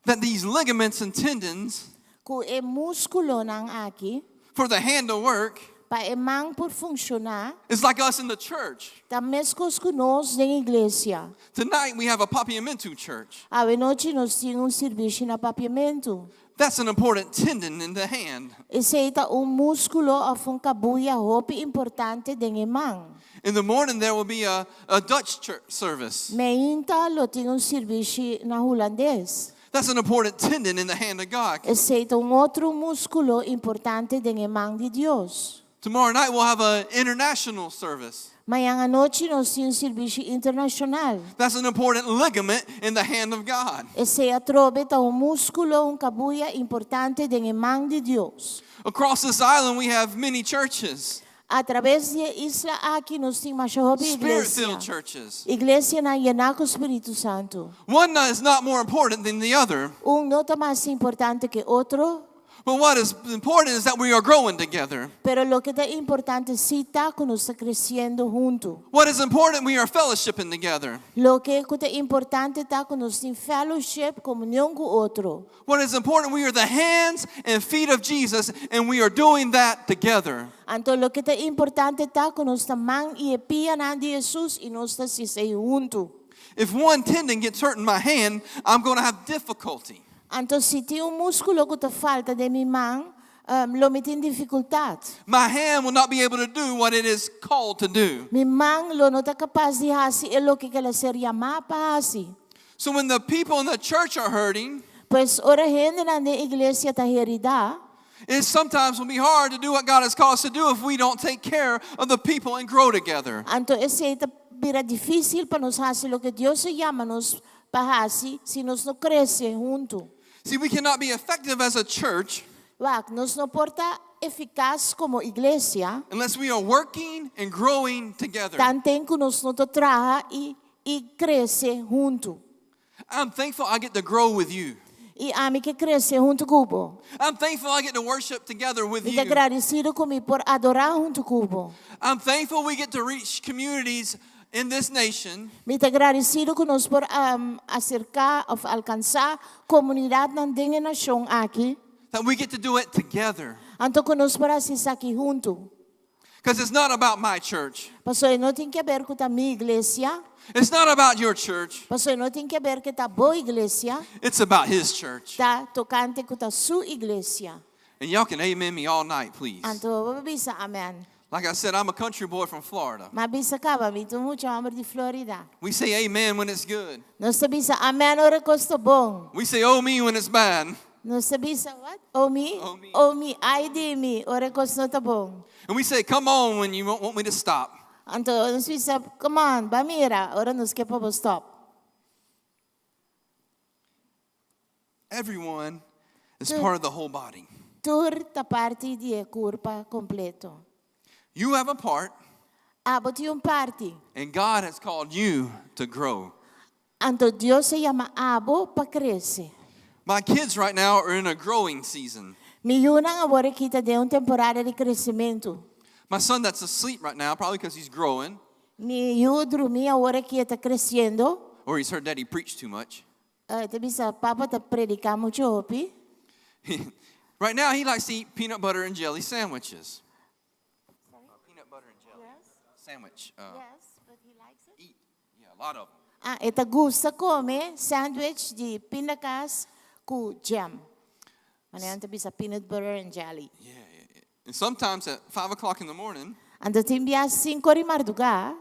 That these ligaments and tendons ku e múskulonan aki, for the hand to work, Pa e man por funshoná, It's like us in the church. ta meskos ku nos den iglesia. Tonight we have a Papiamentu church. Awe nochi nos tin un servisio na Papiamentu. That's an important tendon in the hand. Esei ta un múskulo òf un kabuya hopi importante den e man. In the morning there will be a Dutch church service. Meinta lo tin un servisio na hulandes. That's an important tendon in the hand of God. Esei ta un otro múskulo importante den e man di Dios. Tomorrow night we'll have an international service. Mañan anochi nos tin un servisio internashonal. That's an important ligament in the hand of God. Esei atrobe ta un múskulo, un kabuya importante den e man di Dios. Across this island we have many churches, Atraves di e isla aki nos tin masha hopi iglesia. spirit-filled churches. Iglesianan yená ku Spiritu Santu. One is not more important than the other, Un no ta mas importante ku otro, but what is important is that we are growing together. pero loke ta importante si ta ku nos ta kresiendo huntu. What is important, we are fellowshipping together. Loke ta importante ta ku nos tin fellowship, komunion ku otro. What is important, we are the hands and feet of Jesus, and we are doing that together. Anto loke ta importante ta ku nos ta man i pianan di Jesus i nos ta hasi esei huntu. If one tendon gets hurt in my hand, I'm going to have difficulty. Anto si tin un múskulo ku ta falta den mi man, lo mi tin difikultat. My hand will not be able to do what it is called to do. Mi man lo no ta kapas di hasi e loke ku el a ser yamá pa hasi. So when the people in the church are hurting, Pues ora hendenan den iglesia ta heridá, it sometimes will be hard to do what God has called us to do if we don't take care of the people and grow together. Anto esei ta bira difísil pa nos hasi loke Dios a yama nos pa hasi si nos no krese huntu. See, we cannot be effective as a church Wak, nos no por ta efikas komo iglesia, unless we are working and growing together. tanten ku nos no ta traha i i krese huntu. I'm thankful I get to grow with you. I ami ke krese huntu ku bo. I'm thankful I get to worship together with Mi ta you. gradesido ku mi por adorá huntu ku bo. I'm thankful we get to reach communities in this nation Mi ta gradesido ku nos por aserká òf alkansá komunidatnan den e nashon aki. that we get to do it together. Anto ku nos por hasi esaki huntu. Because it's not about my church. Pasobra no tin ke ber ku ta mi iglesia. It's not about your church. Pasobra no tin ke ber ku ta bo iglesia. It's about his church. Ta tokante ku ta su iglesia. And y'all can amen me all night, please. Anto bisa amèn. Like I said, I'm a country boy from Florida. M'a bisa kaba, mi ta un mucha hòmber di Florida. We say amen when it's good. Nos ta bisa amèn ora kos ta bon. We say oh me when it's bad. Nos ta bisa what? Oh me? Oh me. Oh me, ai di mi, ora kos no ta bon. And we say come on when you won't want me to stop. Anto nos bisa, come on, ban mira, ora nos ke pa bo stop. Everyone is part of the whole body. Tur ta parti di e kurpa kompleto. You have a part, Abo tin un parti. and God has called you to grow. Anto Dios a yama abo pa krese. My kids right now are in a growing season. Mi yunan awor aki ta den un temporada di kresementu. My son that's asleep right now, probably because he's growing, Mi yu drumí awor aki ta kresiendo. or he's heard daddy preach too much. E ta bisa papa ta prediká muchu hopi. Right now, he likes to eat peanut butter and jelly sandwiches. Peanut butter and jelly sandwich. Yes, but he likes it. Eat. Yeah, a lot of them. Ah, e ta gusta kome sandwich di pindakaas ku jam. Manera nan ta bisa peanut butter and jelly. Yeah. And sometimes at 5 o'clock in the morning, Anto tin bia 5 or di mardugá,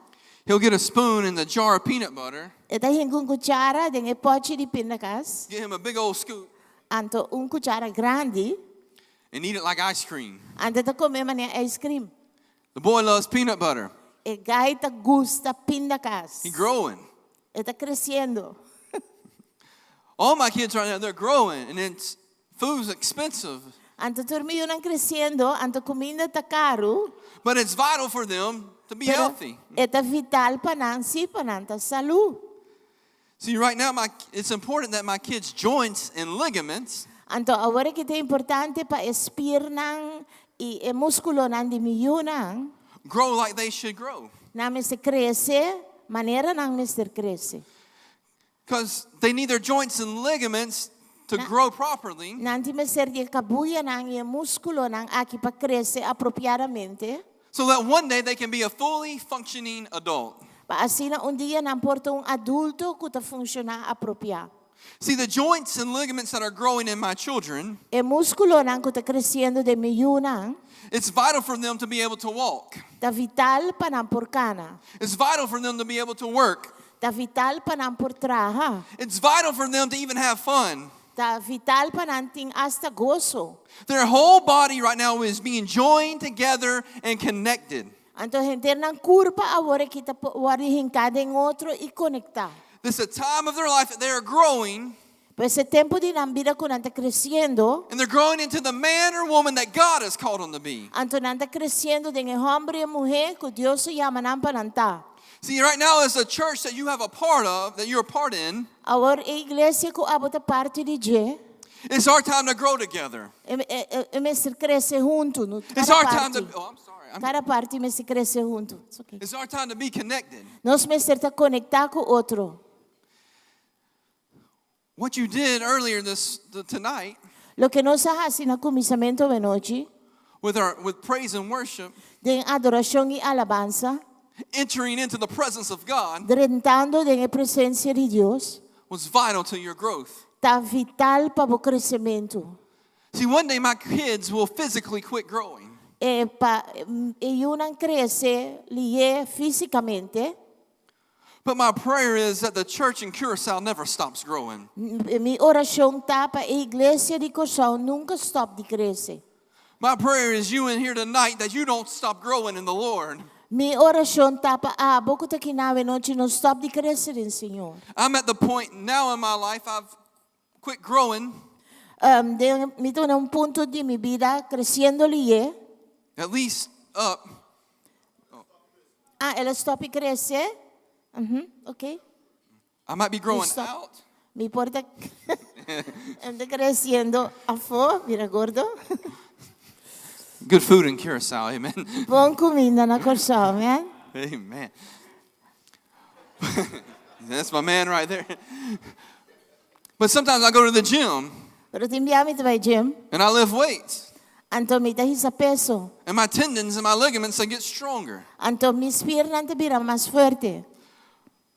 he'll get a spoon in the jar of peanut butter, e ta hinka un kuchara den e pòchi di pindakaas, get him a big old scoop, anto un kuchara grandi, and eat it like ice cream. anto e ta kome manera ice cream. The boy loves peanut butter. E gai ta gusta pindakaas. He growing. E ta kresiendo. All my kids right now, they're growing, and it's food's expensive. Anto tur mi yunan kresiendo, anto kuminda ta karu. But it's vital for them to be Pero healthy. e ta vital pa nan, si pa nan ta salú. See, right now, it's important that my kids' joints and ligaments Anto awor aki ta importante pa e spiernan i e múskulonan di mi yunan grow like they should grow. Nan mester krese manera nan mester krese. Because they need their joints and ligaments to grow properly Nan tin mester di e kabuyanan i e múskulonan aki pa krese apropiadamente, so that one day they can be a fully functioning adult. pa asina un dia nan por ta un adulto ku ta funshoná apropiá. See, the joints and ligaments that are growing in my children, E múskulonan ku ta kresiendo den mi yunan it's vital for them to be able to walk. ta vital pa nan por kana, It's vital for them to be able to work. ta vital pa nan por traha, It's vital for them to even have fun. ta vital pa nan tin asta goso. Their whole body right now is being joined together and connected. Anto henter nan kurpa awor aki ta wòrdu hinká den otro i konektá. This is a time of their life that they are growing, Pues e tempu di nan bida ku nan ta kresiendo, and they're growing into the man or woman that God has called them to be. anto nan ta kresiendo den e hòmber i e muhé ku Dios a yama nan pa nan ta. See, right now is a church that you have a part of, that you're a part in. Awor e iglesia ku abo ta parti di dje, It's our time to grow together. e, e, e, e mester krese huntu. No, It's kada our time parti. to. Oh, I'm sorry. I'm, Kada parti mester krese huntu. It's okay. it's our time to be connected. Nos mester ta konektá ku otro. What you did earlier this tonight Loke nos a hasi na kuminsamentu anochi, with our with praise and worship, den adorashon i alabansa, entering into the presence of God drentando den e presensia di Dios, was vital to your growth. ta vital pa bo kresementu. See, one day my kids will physically quit growing. E pa e yunan krese lihé físikamente. But my prayer is that the church in Curacao never stops growing. Mi orashon ta pa e iglesia di Kòrsou nunka stòp di krese. My prayer is you in here tonight that you don't stop growing in the Lord. Mi orashon ta pa abo ku ta aki awe nochi no stòp di krese den Señor. I'm at the point now in my life I've quit growing, Um, den, mi ta na un punto di mi bida kresiendo lihé. at least up. Ah, el a stòp di krese. Ok. I might be growing stop. out, Mi por ta ta kresiendo afó, mira gordo. Good food in Curacao, amen. Bon kuminda na Kòrsou, man. Amen. That's my man right there. But sometimes I go to the gym Pero tin bia mi ta bai gym, and I lift weights, anto mi ta hisa peso. and my tendons and my ligaments they get stronger. Anto mi spiernan ta bira mas fuerte.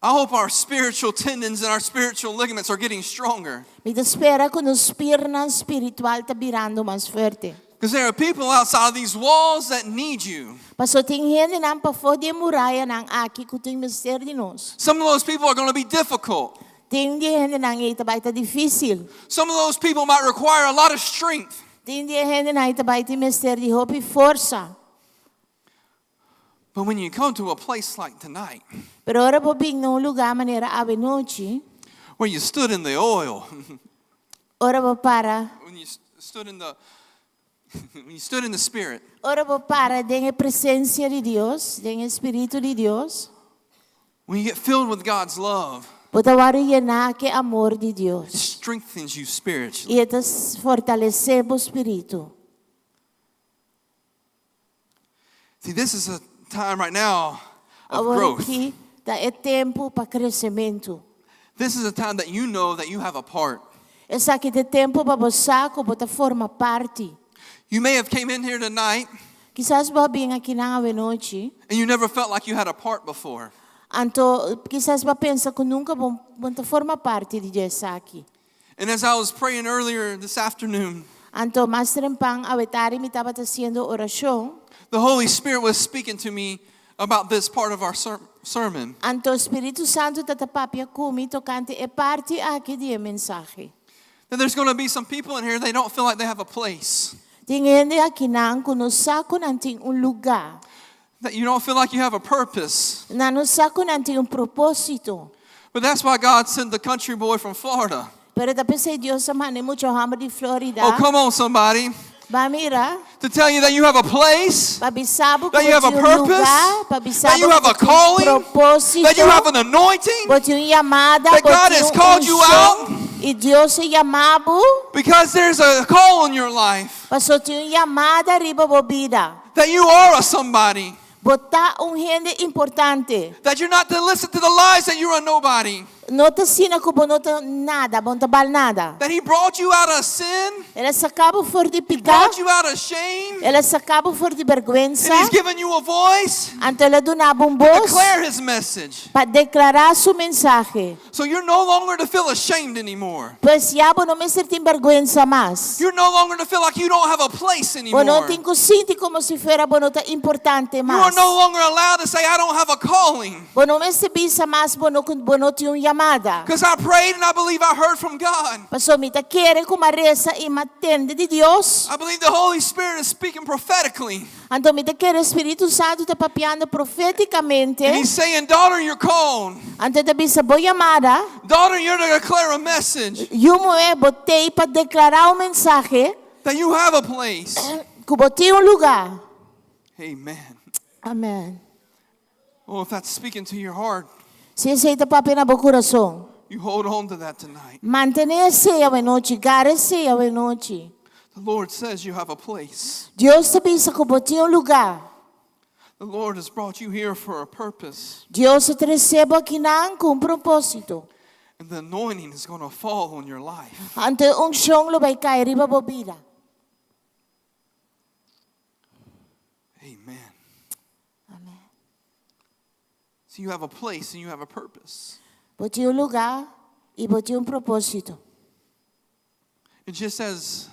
I hope our spiritual tendons and our spiritual ligaments are getting stronger. Mi ta spera ku nos spiernan spiritual ta birando mas fuerte. Because there are people outside of these walls that need you. Paso tin hendenan pafó di e murayanan aki ku tin mester di nos. Some of those people are going to be difficult. Tin di e hendenan ei ta bai ta difísil. Some of those people might require a lot of strength. Tin di e hendenan ei ta bai tin mester di hopi forsa. But when you come to a place like tonight, Pero ora bo bin na un lugá manera awe nochi, where you stood in the oil, ora bo para, when you stood in the when you stood in the spirit, ora bo para den e presensia di Dios, den e Spiritu di Dios, when you get filled with God's love, bo ta wòrdu yená ku e amor di it Dios. strengthens you spiritually. I e ta fortalesé bo spiritu. See, this is a time right now of Awor growth. aki ta e tempu pa kresementu. This is a time that you know that you have a part. Esaki ta e tempu pa bo sa ku bo ta forma parti. You may have came in here tonight Kisas bo a bin akinan awe nochi, and you never felt like you had a part before. anto kisas bo a pensa ku nunka bo no ta forma parti di esaki. And as I was praying earlier this afternoon, Anto mas trempan awe tardi mi tabata hasiendo orashon, the Holy Spirit was speaking to me about this part of our sermon. anto Spiritu Santu tabata papia ku mi tokante e parti aki di e mensahe. That there's going to be some people in here, they don't feel like they have a place. Tin hende akinan ku no sa ku nan tin un lugá. That you don't feel like you have a purpose. Nan no sa ku nan tin un propósito. But that's why God sent the country boy from Florida. Pero ta p'esei Dios a manda e mucha hòmber di Florida. Oh, come on, somebody. Ban mira. To tell you that you have a place, Pa bisa bo that you have a ku bo tin un purpose, lugá, pa bisa that you bo have a ku bo tin calling, propósito, that you have an anointing, bo tin un yamada, that God bo tin has un called you out. I Dios a yama bo, because there's a call on your life, paso tin un yamada riba bo bida. that you are a somebody, Bo ta un hende importante. that you're not to listen to the lies that you're a nobody. No ta asina ku bo no ta nada, bo no ta bal nada. That He brought you out of sin, El a saka bo for di He piká, brought you out of shame, El a saka bo for di bèrgwensa, and He's given you a voice anto El a duna bo un to bos declare His message. pa deklará Su mensahe. So you're no longer to feel ashamed anymore. Pues ya bo no mester tin bèrgwensa mas. You're no longer to feel like you don't have a place Bo no anymore. tin ku sinti komo si fuera bo no ta importante You are mas. no longer allowed to say, I don't have a calling. Bo no mester bisa mas bo no ku bo no tin un yamada. Because I prayed and I believe I heard from God. Pasobra mi ta kere ku m'a resa i m'a tende di Dios. I believe the Holy Spirit is speaking prophetically. Anto mi ta kere Spiritu Santu ta papiando profétikamente. And He's saying, Daughter, you're called. Anto e ta bisa bo yamada. Daughter, you're to declare a message Yu muhé, bo t'ei pa deklará un mensahe that you have a place. ku bo tin un lugá. Amen. Amèn. Oh, if that's speaking to your heart, Si esei ta papia na bo kurason, you hold on to that tonight. mantené esei awenochi, gara esei awenochi. The Lord says you have a place. Dios ta bisa ku bo tin un lugá. The Lord has brought you here for a purpose. Dios a trese bo akinan ku un propósito. And the anointing is going to fall on your life. Anto e unshon lo bai kai riba bo bida. Amen. Amen. So you have a place and you have a purpose. Bo tin un lugá i bo tin un propósito. And just as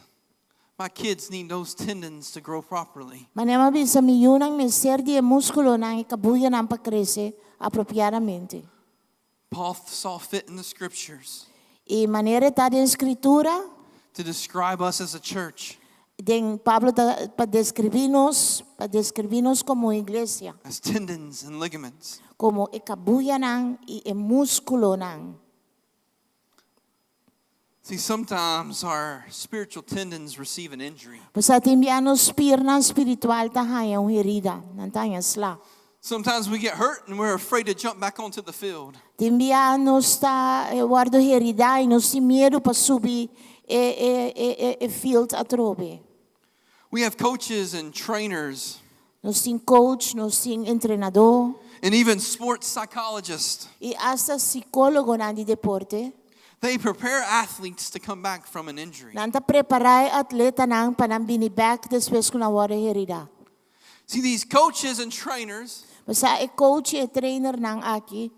my kids need those tendons to grow properly, Manera mi a bisa mi yunan mester di e múskulonan i kabuyanan pa krese apropiadamente. Paul saw fit in the scriptures I manera e ta den Skritura, to describe us as a church den Pablo ta pa deskribí nos, pa deskribí nos komo iglesia, as tendons and ligaments. komo e kabuyanan i e múskulonan. See, sometimes our spiritual tendons receive an injury. Pasobra tin bia nos spirnan spiritual ta haña un herida, nan ta haña sla. Sometimes we get hurt and we're afraid to jump back onto the field. Tin bia nos ta wòrdu heridá i nos tin miedu pa subi e e e e field atrobe. We have coaches and trainers. Nos tin coach, nos tin entrenadó. And even sports psychologists. I asta sikólogonan di deporte. They prepare athletes to come back from an injury. Nan ta prepará e atletanan pa nan bini bèk despues ku nan wòrdu heridá. See, these coaches and trainers. Pasá e coach i e trainernan aki.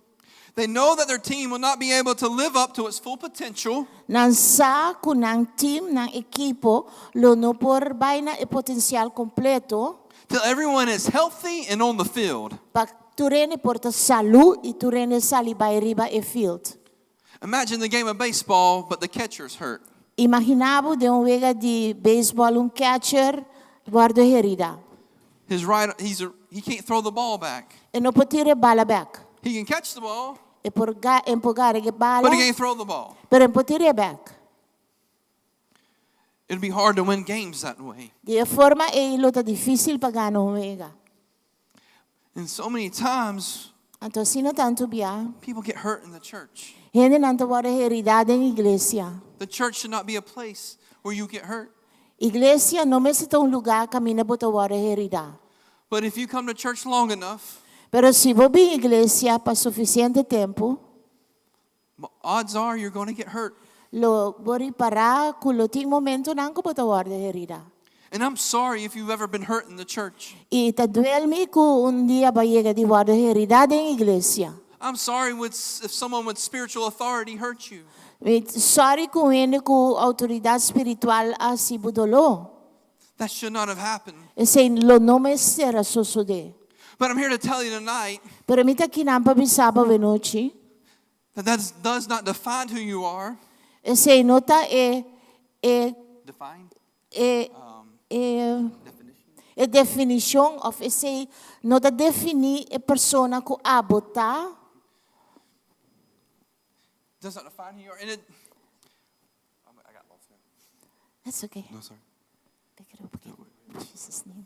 They know that their team will not be able to live up to its full potential. Nan sa ku nan team, nan ekipo, lo no por bai na e potensial kompleto. Till everyone is healthy and on the field. Pa tur hende por ta salú i tur hende sali bai riba e field. Imagine the game of baseball, but the catcher's hurt. Imaginá bo den un wega di beisbòl un catcher wòrdu herida. His right, he's a, he can't throw the ball back. E no por tira e bala bèk. He can catch the ball, E por ga, e por gara e bala, but he can't throw the ball. pero e por tira e bèk. It'd be hard to win games that way. Di e forma ei lo ta difísil pa gana un wega. And so many times Anto asina tantu bia, people get hurt in the church. hendenan ta wòrdu heridá den iglesia. The church should not be a place where you get hurt. Iglesia no mester ta un lugá kaminda bo ta wòrdu heridá. But if you come to church long enough, Pero si bo bin iglesia pa sufisiente tempu, odds are you're going to get hurt. lo bo ripará ku lo tin momentonan ku bo ta wòrdu heridá. And I'm sorry if you've ever been hurt in the church. I ta duel mi ku un dia bo a yega di wòrdu heridá den iglesia. I'm sorry with, if someone with spiritual authority hurt you. Mi sorry ku un hende ku outoridat spiritual a hasi bo doló. That should not have happened. Esei lo no mester a sosodé. But I'm here to tell you tonight Pero mi ta kinan pa bisa bo awenochi. that that does not define who you are. Esei no ta e e Define? e e e definishon òf esei no ta definí e persona ku abo ta. Does not define who you are. And it, I got lost now. That's okay. No, sorry. Pick it up again. In Jesus name.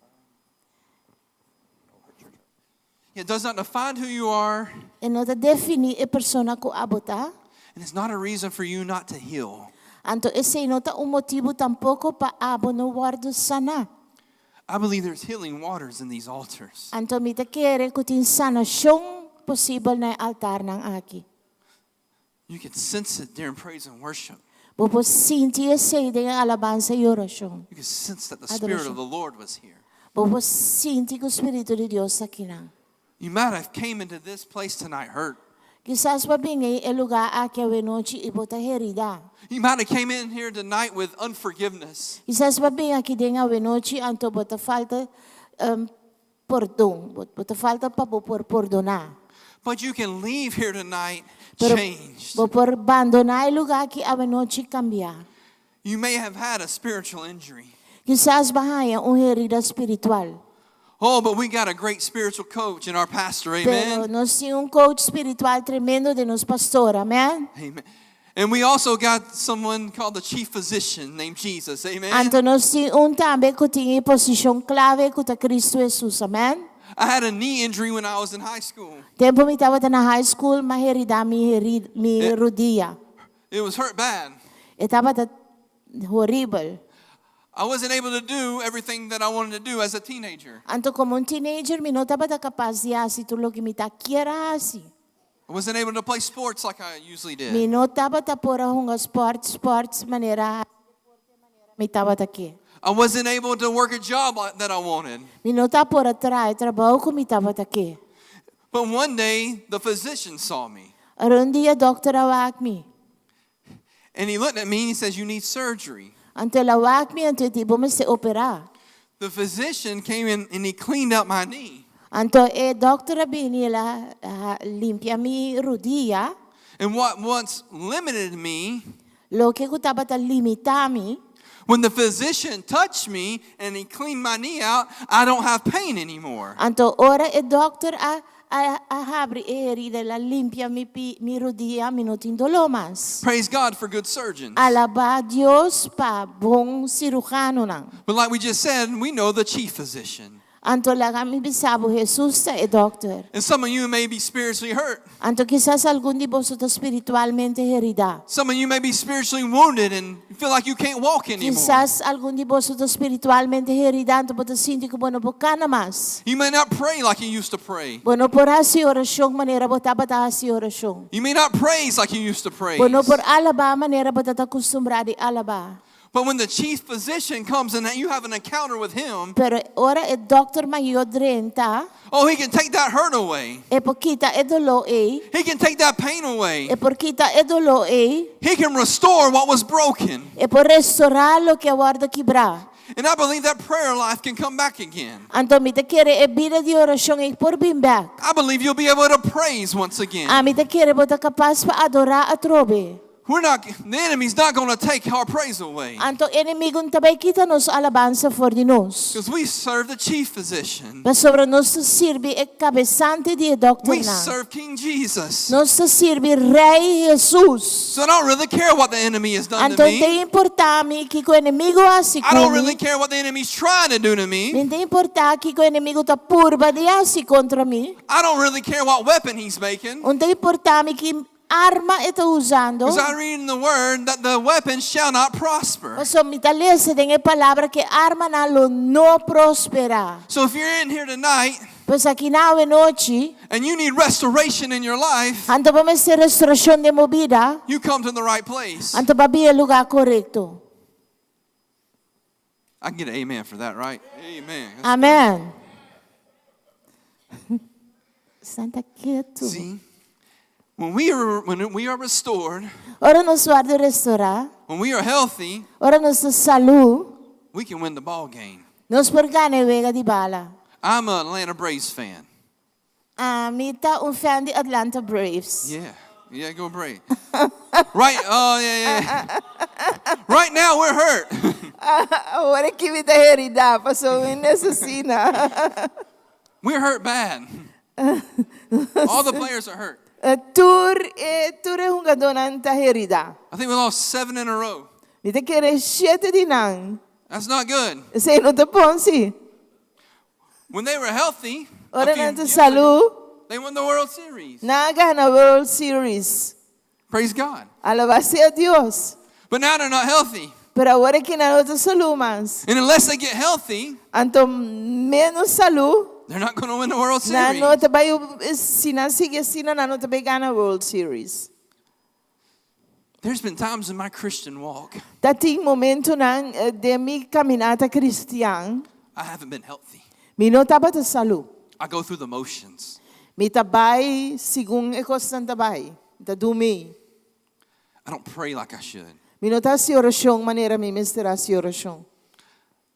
It does not define who you are. E no ta definí e persona ku abo ta. And it's not a reason for you not to heal. Anto esei no ta un motibu tampoko pa abo no wòrdu saná. I believe there's healing waters in these altars. Anto mi ta kere ku tin sanashon posibel na e altarnan aki. You can sense it during praise and worship. Bo por sinti esei den alabansa i orashon. You can sense that the Spirit Adorashon. of the Lord was here. Bo por sinti ku Spiritu di Dios ta akinan. You might have came into this place tonight hurt. Kisas bo a bin e lugá aki awe nochi i bo ta heridá. You might have came in here tonight with unforgiveness. Kisas bo a bin aki den awe nochi anto bo ta falta um, pordon. Bo, bo ta falta pa bo por pordoná. But you can leave here tonight Pero changed. bo por bandoná e lugá aki awe nochi kambiá. You may have had a spiritual injury. Kisas bo a haña un herida spiritual. Oh, but we got a great spiritual coach in our pastor, Pero amen. nos tin un coach spiritual tremendo den nos pastor, amèn? Amen. And we also got someone called the chief physician named Jesus, amen. Anto nos tin un tambe ku tin e posishon klave ku ta Kristu Hesus, amèn? I had a knee injury when I was in high school. Tempu mi tabata na high school, m'a heridá mi herida, mi Eh. rudia. It was hurt bad. E tabata horibel. I wasn't able to do everything that I wanted to do as a teenager. Anto komo un teenager mi no tabata kapas di hasi tur loke mi ta kier a hasi. I wasn't able to play sports like I usually Mi did. no tabata por a hunga sport, sports manera mi tabata ke. I wasn't able to work a job like- that I wanted. Mi no ta por a traha e trabou ku mi tabata ke. But one day, the physician saw me Pero un dia dòkter a wak mi. and he looked at me and he says, You need surgery. Anto el a wak mi anto e di bo mester operá. The physician came in and he cleaned up my knee. Anto e dòkter a bini el a limpia mi rudia. And what once limited me, Loke ku tabata limitá mi. when the physician touched me and he cleaned my knee out, I don't have pain anymore. Anto ora e dòkter a a a habri e herida, el a limpia mi pi, mi rudia, mi no tin doló mas. Praise God for good surgeons. Alabá Dios pa bon siruhanonan. But like we just said, we know the chief physician. Anto laga mi bisa bo Hesus ta e dòkter. And some of you may be spiritually hurt. Anto kisas algun di boso ta spiritualmente heridá. Some of you may be spiritually wounded and feel like you can't walk anymore. Kisas algun di boso ta spiritualmente heridá, anto bo ta sinti ku bo no por kana mas. You may not pray like you used to pray. Bo no por hasi orashon manera bo tabata hasi orashon. You may not praise like you used to praise. Bo no por alabá manera bo tabata kustumbrá di alabá. But when the chief physician comes and you have an encounter with him, Pero ora e dòkter mayó drenta, oh, he can take that hurt away. e por kita e doló ei, He can take that pain away. e por kita e doló ei, He can restore what was broken. e por restorá loke a wòrdu kibrá. And I believe that prayer life can come back again. Anto mi ta kere e bida di orashon ei por bin bèk. I believe you'll be able to praise once again. Ami ta kere bo ta kapas pa adorá atrobe. We're not the enemy's not going to take our praise away Anto enemigu no ta bai kita nos alabansa for di nos. because we serve the chief physician. Pasobra nos ta sirbi e kabesante di e We dòkternan. serve King Jesus. Nos ta sirbi Rei Jesus. So I don't really care what the enemy has done Anto to me. no ta importá mi kiko enemigu a hasi I don't really ku mi. care what the enemy's trying to do to me. No ta importá kiko enemigu ta purba di hasi kontra mi. I don't really care what weapon he's making. No ta importá mi ki arma e ta usando. Because I read in the word that the weapon shall not prosper. Paso mi ta lesa den e palabra ku armanan lo no prosperá. So if you're in here tonight Pues aki na awe nochi, and you need restoration in your life, anto bo mester restorashon den bo bida, you come to the right place. anto b'a bin e lugá korekto. I can get an amen for that, right? Amen. Amèn. Santa ketu. See? When we are when we are restored, Ora nos wòrdu restorá, when we are healthy, ora nos ta salú, we can win the ball game. nos por gana e wega di bala. I'm an Atlanta Braves fan. Ami ta un fan di Atlanta Braves. Yeah. Yeah, go Braves. right. Oh, yeah, yeah. Right now we're hurt. Awor aki mi ta heridá, paso mi nesesidat. We're hurt bad. All the players are hurt. Tur e tur e hungadónan ta heridá. I think we lost seven in a row. Mi ta kere shete di nan. That's not good. Esei no ta bon si. When they were healthy, a Ora few nan ta years salú, ago, they won the World Series. nan a gana World Series. Praise God. Alabá sea Dios. But now they're not healthy. Pero awor aki nan no ta salú mas. And unless they get healthy, Anto ménos salú, they're not going to win the World nan Series. no ta bai si nan sigui asina, nan no ta bai gana World Series. There's been times in my Christian walk Tabatin momentonan den mi kaminata kristian, I haven't been healthy. Mi no tabata salú. I go through the motions. Mi ta bai segun e kosnan ta bai. Mi ta drumi. I don't pray like I should. Mi no ta hasi orashon manera mi mester hasi orashon.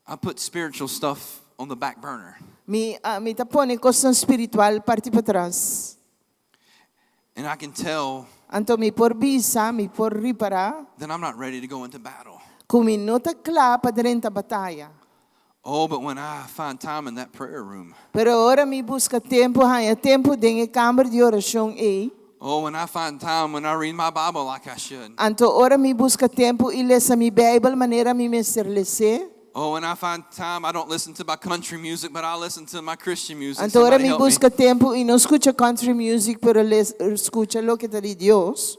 I put spiritual stuff on the back burner. Mi, mi ta pone kosnan spiritual parti patras. And I can tell Anto mi por bisa, mi por ripará that I'm not ready to go into battle. Ku mi no ta kla pa drenta bataya. Oh, but when I find time in that prayer room, Pero ora mi buska tempu, haña tempu den e kamber di orashon ei. Oh, when I find time when I read my Bible like I should. Anto ora mi buska tempu i lesa mi Beibel manera mi mester les'é. Oh, when I find time, I don't listen to my country music, but I listen to my Christian music. Anto ora Somebody mi help me. buska tempu i no skucha country music, pero les, skucha loke ta di Dios.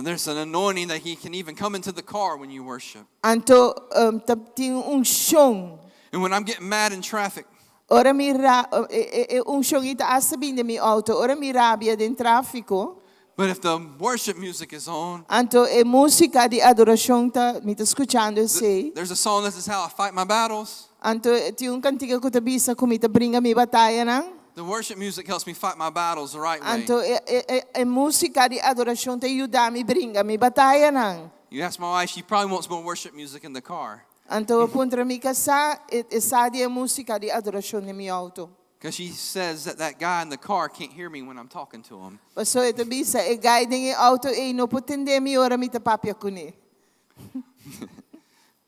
There's an anointing that he can even come into the car when you worship. Anto um, ta, tin un unshon. And when I'm getting mad in traffic, Ora mi ra, e, e, e unshon ei ta asta bin den mi outo. Ora mi rabia den tráfiko. But if the worship music is on, Anto e músika di adorashon ta, mi ta skuchando esei. There's a song that says how I fight my battles. Anto tin un kantika ku ta bisa ku mi ta bringa mi batayanan. The worship music helps me fight my battles the right way. Anto e, e, e, e músika di adorashon ta yuda mi bringa mi batayanan. You ask my wife, she probably wants more worship music in the car. Anto puntra mi kasá, e, e sa di e músika di adorashon den mi outo. Because she says that that guy in the car can't hear me when I'm talking to him. Paso e ta bisa, e guy den e outo ei no por tende mi ora mi ta papia kuné.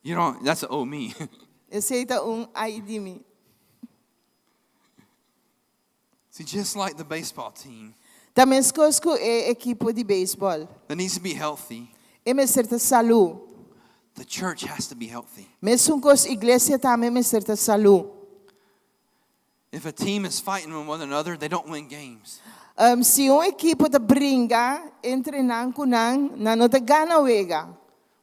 You know, that's an oh me. Esei ta un ai di mi. See, just like the baseball team Ta meskos ku e ekipo di beisbòl. That needs to be healthy, E mester ta salú. The church has to be healthy. Mesun kos iglesia tambe mester ta salú. If a team is fighting with one another, they don't win games. Si un ekipo ta bringa entre nan ku nan, nan no ta gana wega.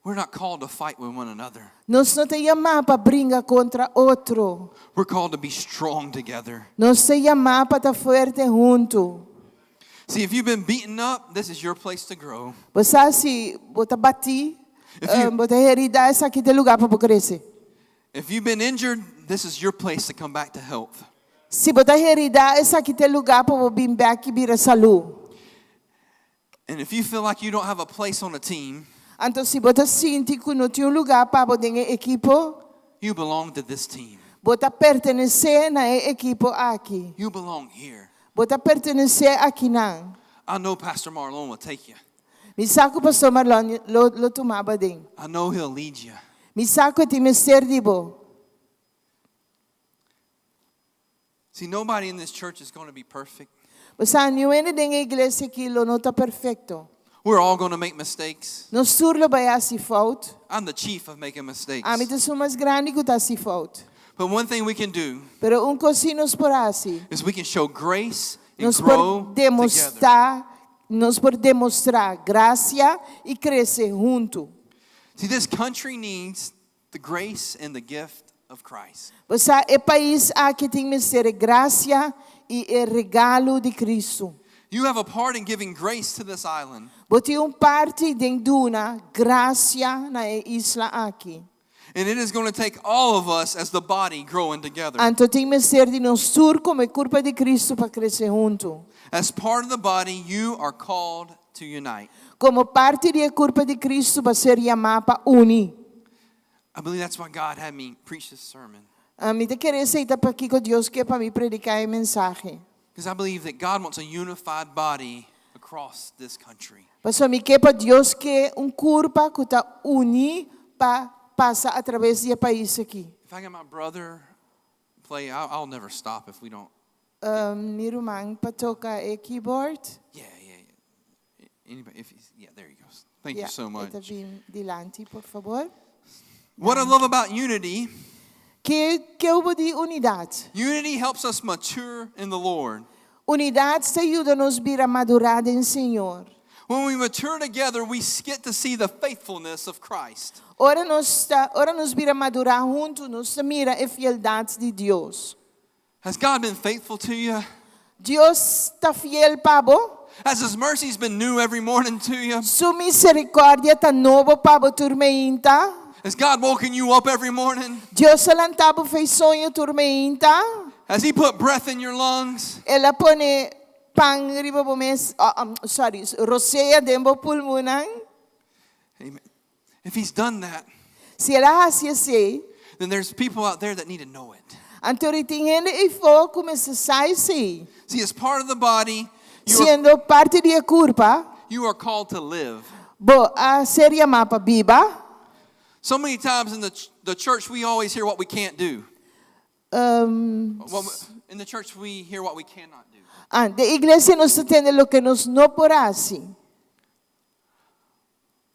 We're not called to fight with one another. Nos no ta yamá pa bringa kontra otro. We're called to be strong together. Nos ta yamá pa ta fuerte huntu. See, if you've been beaten up, this is your place to grow. Bo sa si bo ta batí, If you- bo ta heridá, esaki ta e lugá pa bo krese. If you've been injured, this is your place to come back to health. Si bo ta heridá, esaki ta e lugá pa bo bin bèk i bira salú. And if you feel like you don't have a place on a team, Anto si bo ta sinti ku no tin un lugá pa bo den e ekipo, you belong to this team. Bo ta pertenesé na e ekipo aki. You belong here. Bo ta pertenesé akinan. I know Pastor Marlon will take you. Mi sa ku Pastor Marlon lo lo tuma bo aden. I know he'll lead you. Mi sa ku e tin mester di bo. See, nobody in this church is going to be perfect. Bo sa, niun hende den e iglesia aki lo no ta perfekto. We're all going to make mistakes. Nos tur lo bai hasi fout. I'm the chief of making mistakes. Ami ta esun mas grandi ku ta hasi fout. But one thing we can do Pero un kos sí nos por hasi. Is we can show grace and Nos por grow together. demostrá, nos por demostrá grasia i krese huntu. See, this country needs the grace and the gift of Christ. Bo sa, e pais aki tin mester e grasia i e regalo di Kristu. You have a part in giving grace to this island. Bo tin un parti den duna grasia na e isla aki. And it is going to take all of us as the body growing together. Anto tin mester di nos tur komo e kurpa di Kristu pa krese huntu. As part of the body, you are called to unite. Komo parti di e kurpa di Kristu bo a ser yamá pa uni. I believe that's why God had me preach this sermon. Mi ta kere esei ta pakiko Dios ke pa mi prediká e mensahe. Because I believe that God wants a unified body across this country. Pasobra mi ke pa Dios ke un kurpa ku ta uní pa pasa atraves di e pais aki. If I get my brother play, I'll, I'll never stop if we don't. Mi ruman pa toka e keyboard. Yeah, yeah, yeah. Anybody, if he's, yeah, there he goes. Thank Yeah, you so e much. ta bin dilanti, por fabor. What I love about unity, Ke ke bo di unidat? Unity helps us mature in the Lord. Unidat ta yuda nos bira madurá den Señor. When we mature together, we get to see the faithfulness of Christ. Ora nos ta, ora nos bira madurá huntu, nos ta mira e fieldat di Dios. Has God been faithful to you? Dios ta fiel pa bo? Has His mercies been new every morning to you? Su miserikòrdia ta nobo pa bo tur meinta? Has God woken you up every morning? Dios a lanta bo for di soño tur meinta? Has He put breath in your lungs? El a pone pan riba bo mes, oh, sorry, rosea den bo pulmonnan? Amen. If He's done that, Si el a hasi esei, then there's people out there that need to know it. anto tin hende eifó ku mester sa esei. See, as part of the body, you are, Siendo parti di e kurpa, you are called to live. bo a ser yamá pa biba. So many times in the, ch- the church, we always hear what we can't do. What we- in the church, we hear what we cannot do. Ah, den iglesia nos ta tende loke nos no por hasi.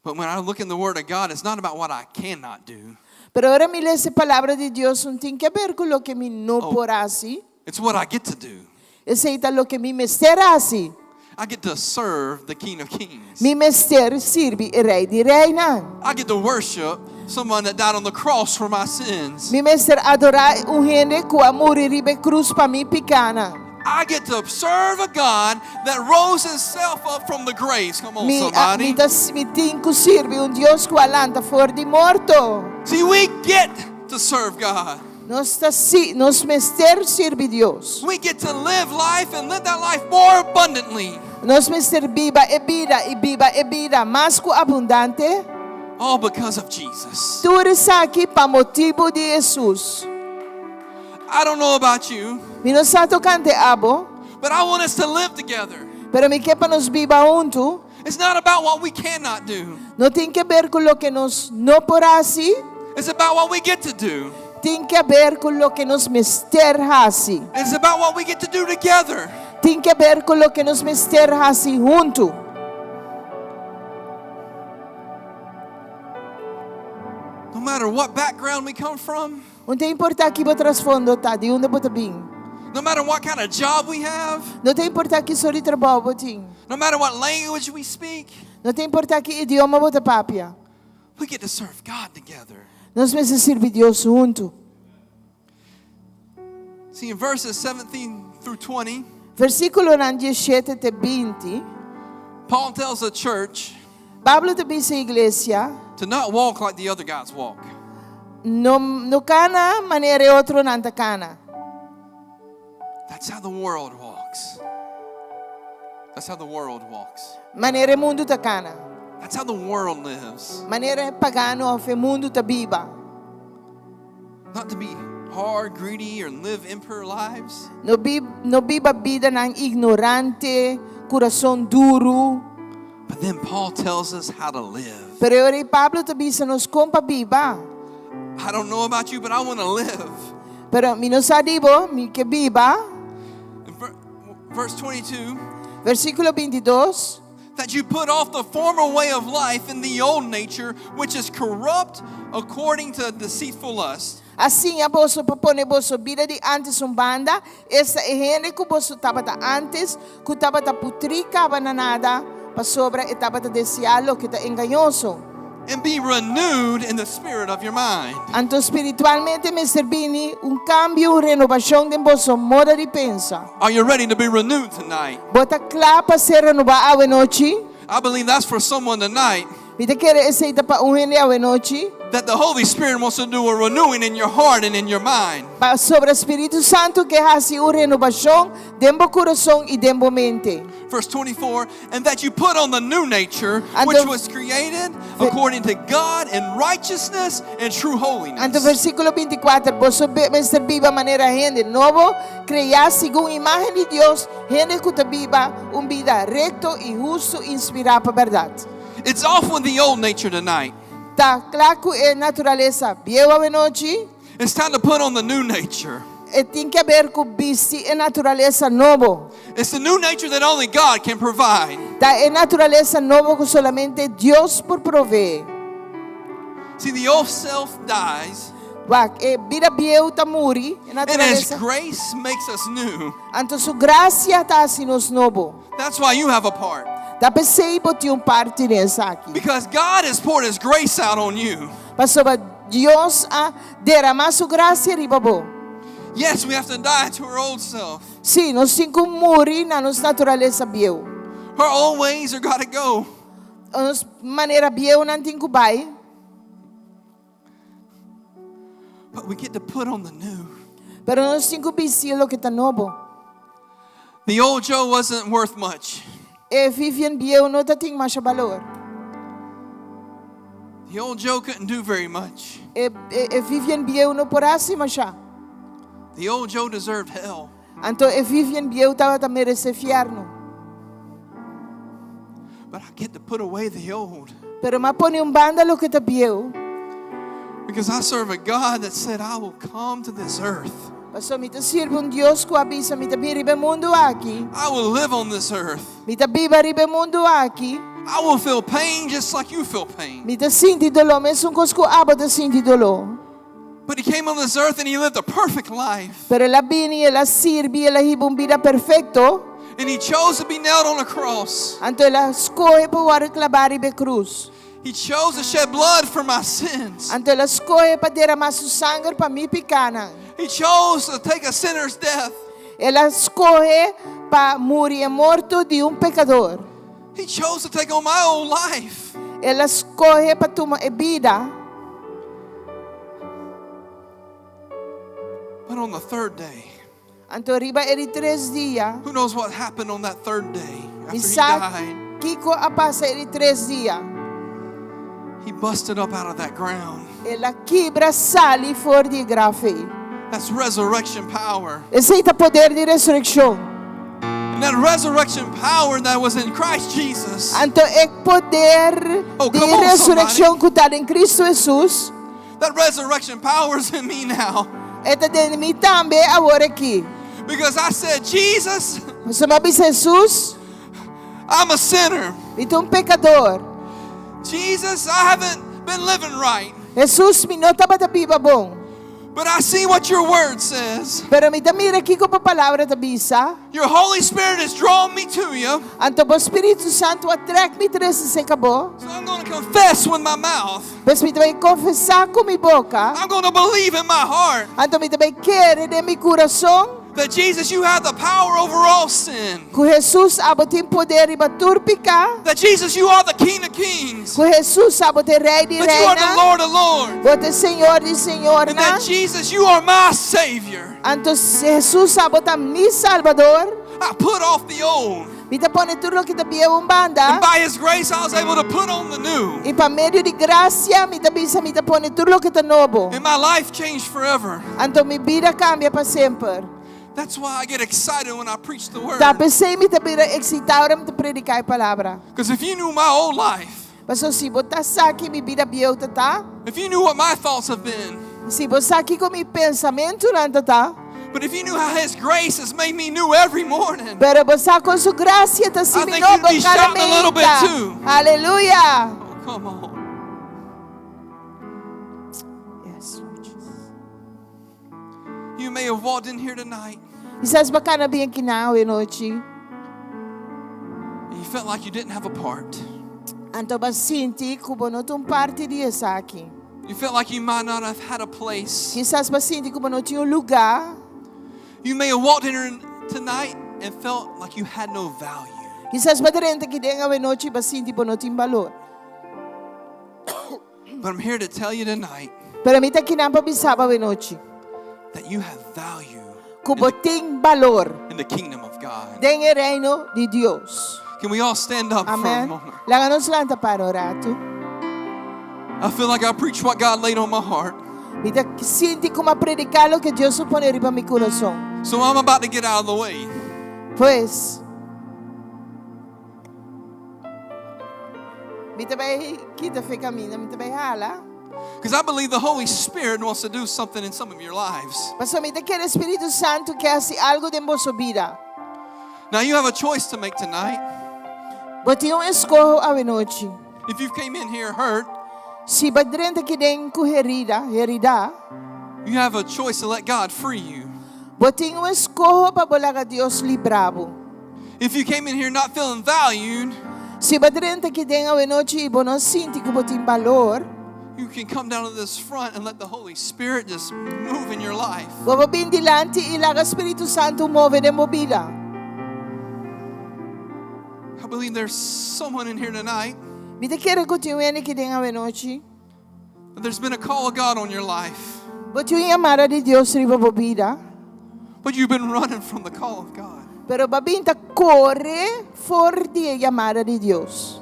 But when I look in the Word of God, it's not about what I cannot do, Pero ora mi lesa e palabra di Dios, no tin ke ber ku loke mi no Oh. por hasi. it's what I get to do. Esei ta loke mi mester hasi. I get to serve the King of Kings. Mi mester sirbi e Rei di Reinan. I get to worship someone that died on the cross for my sins. Mi mester adorá un hende ku a muri riba krus pa mi pikánan. I get to serve a God that rose himself up from the graves. Come on, Mi, a, somebody. mi, ta, mi tin ku sirbi un Dios ku a lanta for di morto. See, we get to serve God. Nos ta si, nos mester sirbi Dios. We get to live life and live that life more abundantly. Nos mester biba e bida i biba e bida mas ku abundante. All because of Jesus. Tur esaki pa motibu di Hesus. I don't know about you, Mi no sa tokante abo, but I want us to live together. pero mi ke pa nos biba huntu. It's not about what we cannot do. No tin ke ber ku loke nos no por hasi, It's about what we get to do. tin ke ber ku loke nos mester hasi. It's about what we get to do together. Tin ke ber ku loke nos mester hasi huntu. No matter what background we come from, No ta importá ki bo trasfondo ta, di unda bo ta bin. no matter what kind of job we have, No ta importá ki sorto di trabou bo tin. no matter what language we speak, No ta importá ki idioma bo ta papia. we get to serve God together. Nos mester sirbi Dios huntu. See, in verses 17 through 20, Versíkulonan 17 te 20, Paul tells the church Pablo ta bisa iglesia, to not walk like the other guys walk. no no kana manera e otronan ta kana. That's how the world walks. That's how the world walks. Manera e mundu ta kana. That's how the world lives. Manera e pagano òf e mundu ta biba. Not to be hard, greedy, or live impure lives, No bi no biba bidanan ignorante, kurason duru. but then Paul tells us how to live. Pero ora Pablo ta bisa nos kon pa biba. I don't know about you, but I want to live. Pero mi no sa di bo, mi ke biba. In ver- verse 22, Versíkulo 22. that you put off the former way of life in the old nature, which is corrupt according to deceitful lust. Asina boso pa pone boso bida di antes un banda, esta e hende ku boso tabata antes, ku tabata putri kaba na nada, pasobra e tabata deseá loke ta engañoso. And be renewed in the spirit of your mind. Anto spiritualmente mester bini un kambio, un renobashon den boso moda di pensa. Are you ready to be renewed tonight? Bo ta kla pa ser renobá awe nochi? I believe that's for someone tonight Mi ta kere esei ta pa un hende awe nochi? that the Holy Spirit wants to do a renewing in your heart and in your mind. Pasobra Spiritu Santu ke hasi un renobashon den bo kurason i den bo mente. Verse 24, and that you put on the new nature, And which the- was created according to God in righteousness and true holiness. Anto versíkulo 24, boso mester biba manera hende nobo, kreá segun imágen di Dios, hende ku ta biba un bida rekto i hustu, inspirá pa bèrdat. It's off with the old nature tonight. Ta kla ku e naturalesa bieu awe nochi, It's time to put on the new nature. e tin ke ber ku bisti e naturalesa nobo. It's the new nature that only God can provide. Ta e naturalesa nobo ku solamente Dios por proveé. See, the old self dies, Wak, e bida bieu ta muri, e and as naturalesa. grace makes us new, Anto su grasia ta hasi nos nobo. that's why you have a part. Ta p'esei bo tin un parti den esaki. Because God has poured His grace out on you. Pasobra Dios a deramá su grasia riba bo. Yes, we have to die to our old self. Sí, nos tin ku muri na nos naturalesa bieu. Our old ways are got to go. Nos manera bieunan tin ku bai. But we get to put on the new. Pero nos tin ku bisti loke ta nobo. The old Joe wasn't worth much. E Vivian bieu no tatin masha balor. The old Joe couldn't do very much. E, e, e Vivian bieu no por a hasi masha. The old Joe deserved hell. Anto e Vivian bieu tabata meresé fièrnu. But I get to put away the old. Pero m'a pone un banda loke ta bieu. Because I serve a God that said, I will come to this earth. Pasobra mi ta sirbi un Dios ku a bisa mi ta bin riba e mundu aki. I will live on this earth. Mi ta biba riba e mundu aki. I will feel pain just like you feel pain. Mi ta sinti doló mesun kos ku abo ta sinti doló. But he came on this earth and he lived a perfect life. Pero el a bini, el a sirbi, el a hiba un bida perfekto. And he chose to be nailed on a cross. Anto el a skohe pa wòrdu klabá riba e krus. He chose to shed blood for my sins. Anto el a skohe pa deramá su sanger pa mi pikánan. He chose to take a sinner's death. El a skohe pa muri e morto di un pekador. He chose to take on my old life. El a skohe pa tuma e bida. But on the third day, Anto riba e di tres dia, who knows what happened on that third day after mi he sa died? kiko a pasa e di tres dia. He busted up out of that ground. El a kibra sali for di e graf ei. That's resurrection power. Esei ta poder di resurekshon. And that resurrection power that was in Christ Jesus. Anto e poder Oh, di come on, resurekshon ku ta den Kristu Hesus, That resurrection power is in me now. e ta den mi tambe awor aki. Because I said, Jesus, Pasobra mi a bisa Hesus, I'm a sinner. Mi ta un pekador. Jesus, I haven't been living right. Hesus, mi no tabata biba bon. But I see what your word says. Pero mi ta mira kiko bo palabra ta bisa. Your Holy Spirit has drawn me to you. Anto bo Spiritu Santu a trek mi trese serka bo. So I'm going to confess with my mouth. Pues mi ta bai konfesá ku mi boka. I'm going to believe in my heart. Anto mi ta bai kere den mi kurason. That Jesus, you have the power over all sin. Ku Hesus abo tin poder riba tur piká. That Jesus, you are the King of Kings. Ku Hesus abo ta e Rei di That you are the reinan. Lord of Lords. Bo ta e Señor di señornan. And that Jesus, you are my Savior. Anto Hesus abo ta mi Salbador. I put off the old. Mi ta pone tur loke ta bieu un banda. And by His grace, I was able to put on the new. I pa medio di grasia mi ta bisa mi ta pone tur loke ta nobo. And my life changed forever. Anto mi bida kambia pa semper. That's why I get excited when I preach the word. Ta p'esei mi ta bira eksitá ora mi ta prediká e palabra. Because if you knew my old life, Pasobra si bo ta sa ki mi bida bieu ta ta, if you knew what my thoughts have been, si bo sa kiko mi pensamentunan ta ta, but if you knew how His grace has made me new every morning, pero bo sa kon su grasia ta I hasi mi think you'd nobo be kada shouting a little bit meinta. too. Aleluya! Oh, come on. Yes, Lord Jesus. You may have walked in here tonight Kisas bo a kana bin akinan awe nochi. and you felt like you didn't have a part. Anto bo a sinti ku bo no ta un parti di esaki. You felt like you might not have had a place. Kisas bo a sinti ku bo no tin un lugá. You may have walked in here tonight and felt like you had no value. Kisas bo a drenta aki den awe nochi i bo a sinti bo no tin balor. But I'm here to tell you tonight Pero mi ta akinan pa bisa bo awe nochi. that you have value Ku bo tin balor in the kingdom of God. den e reino di Dios. Can we all stand up for a Amen. moment? Laga nos lanta para un ratu. I feel like I preached what God laid on my heart. Mi ta sinti ku mi a prediká loke Dios a pone riba mi kurason. So I'm about to get out of the way. Pues, mi ta bai kita fe kaminda, mi ta bai hala. Because I believe the Holy Spirit wants to do something in some of your lives. Pasobra mi ta kere Spiritu Santu ke hasi algu den boso bida. Now you have a choice to make tonight. Bo tin un eskoho awenochi. If you came in here hurt, Si bo a drenta aki den ku herida, heridá, you have a choice to let God free you. bo tin un eskoho pa bo laga Dios libra bo. If you came in here not feeling valued, Si bo a drenta aki den awenochi i bo no sinti ku bo tin balor, you can come down to this front and let the Holy Spirit just move in your life. bo por bin dilanti i laga Spiritu Santu move den bo bida. How believe there's someone in here tonight Mi ta kere ku tin un hende aki den awenochi. that there's been a call of God on your life, Bo tin un yamada di Dios riba bo bida. but you've been running from the call of God. Pero bo a bin ta kore for di e yamada di Dios.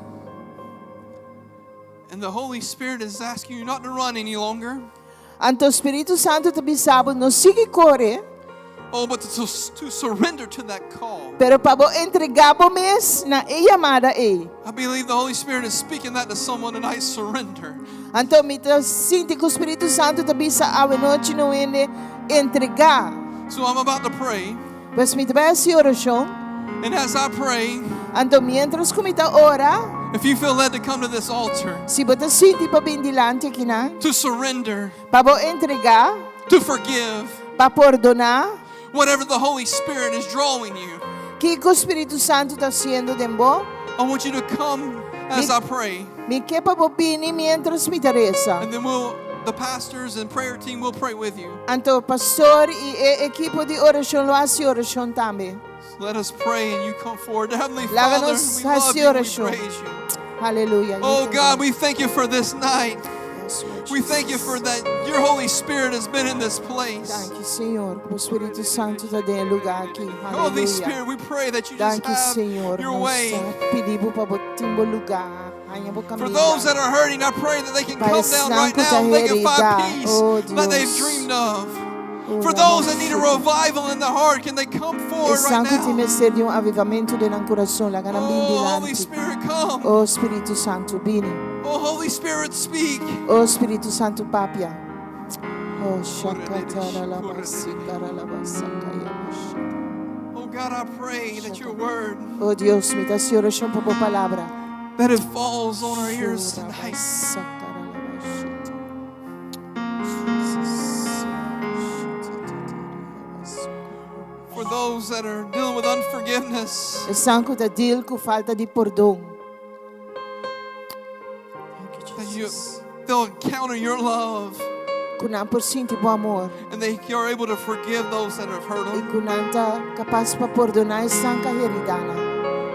And the Holy Spirit is asking you not to run any longer, Anto Spiritu Santu ta bisa bo no sigui kore, oh, but to, to surrender to that call. pero pa bo entregá bo mes na e yamada ei. I believe the Holy Spirit is speaking that to someone tonight. Surrender. Anto mi ta sinti ku Spiritu Santu ta bisa awenochi na un hende entregá. So I'm about to pray. Pues mi ta bai hasi orashon. And as I pray, Anto miéntras ku mi ta ora, if you feel led to come to this altar, si bo ta sinti pa bin dilanti akinan, to surrender, pa bo entregá, to forgive, pa pordoná, whatever the Holy Spirit is drawing you, kiko Spiritu Santu ta hasiendo den bo? I want you to come as I pray. Mi ke pa bo bini miéntras mi ta resa. And then we'll, the pastors and prayer team will pray with you. Anto pastor i e ekipo di orashon lo hasi orashon tambe. So let us pray and you come forward. Heavenly Laga Father, nos we love hasi you, we orashon. praise you. Haleluya. Oh God, we thank you for this night. Yes, Lord We thank you Jesus. for that your Holy Spirit has been in this place. Danki, Señor, ku Spiritu Santu ta den e lugá aki. Holy Haleluya. Spirit, we pray that you just Danki, have Señor. your Nos way. ta pidi bo pa bo tin bo lugá. Haña bo For kaminda. those that are hurting, I pray that they can Pa come down esnan right ku ta now and they can find heridá. peace Oh, that they've Dios. dreamed of. Oh, For those that need a revival in the heart, can they come forward Esnan right ku tin now? mester di un avivamentu den nan kurason, laga nan bin Oh, Holy dilanti. Spirit, come. Oh, Spiritu Santu, bini. Oh, Holy Spirit, speak. Oh, Spiritu Santu, papia. Oh, shakataralabasikaralabasakayabasha. Oh, God, I pray that your word, Oh Dios, mi ta hasi orashon pa bo palabra. that it falls on our ears tonight. For those that are dealing with unforgiveness, Esnan ku ta deal ku falta di pordon. Thank you, that you, Jesus. they'll encounter your love Ku nan por sinti bo amor. and they are able to forgive those that have hurt I them. ku nan ta kapas pa pordoná esnan ku a heridá nan.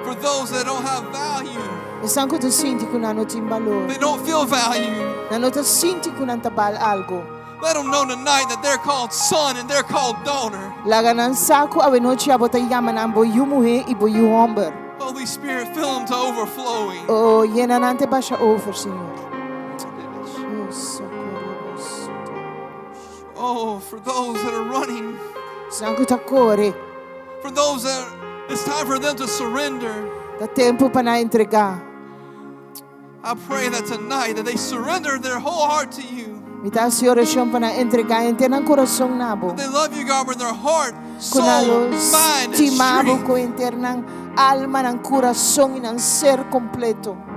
For those that don't have value, Esnan ku ta sinti ku nan no tin balor. they don't feel value. Nan no ta sinti ku nan ta bal algu. Let them know tonight that they're called son and they're called daughter. Laga nan sa ku awenochi abo ta yama nan bo yu muhé i bo yu hòmber. Holy Spirit, fill them to overflowing. Oh, yena nan te basha over, Señor. Oh, socorro, socorro. Oh, for those that are running, Esnan ku ta kore, for those that it's time for them to surrender. ta tempu pa nan entregá. I pray that tonight that they surrender their whole heart to you. Mi ta hasi orashon pa nan entregá henter nan kurason na bo. They love you, God, with their heart, Ku nan soul, lo mind, and stima bo strength. ku henter nan alma, nan kurason i nan ser kompleto. Aleluya.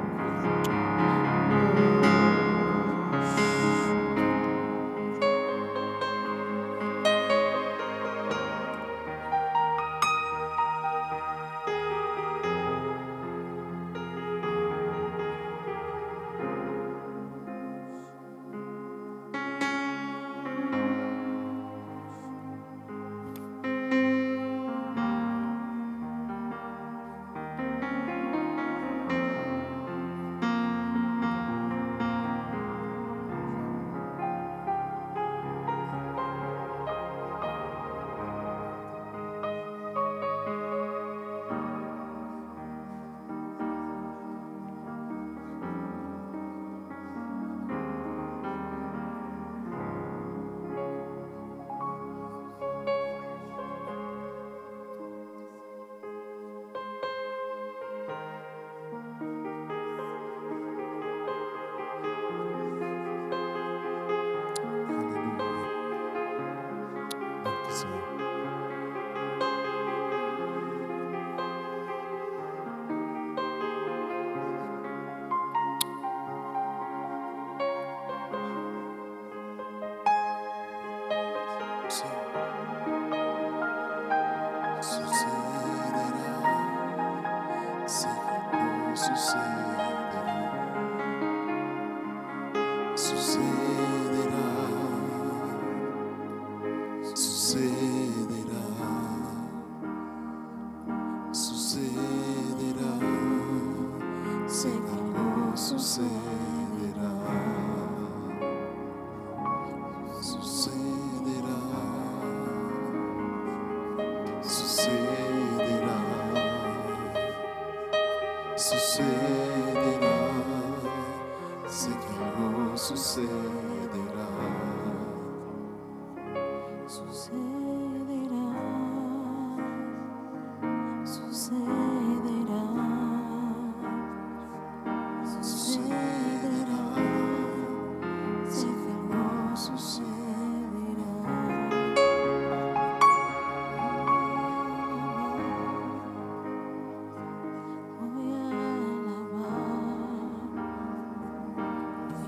Danki, Señor. Sí. Sucederá, Señor, sucederá, sucederá, sucederá, sucederá. Sucederá, sucederá, sé que algo sucederá. Sucederá, sucederá, sucederá, sé que algo sucederá. Voy a alabar,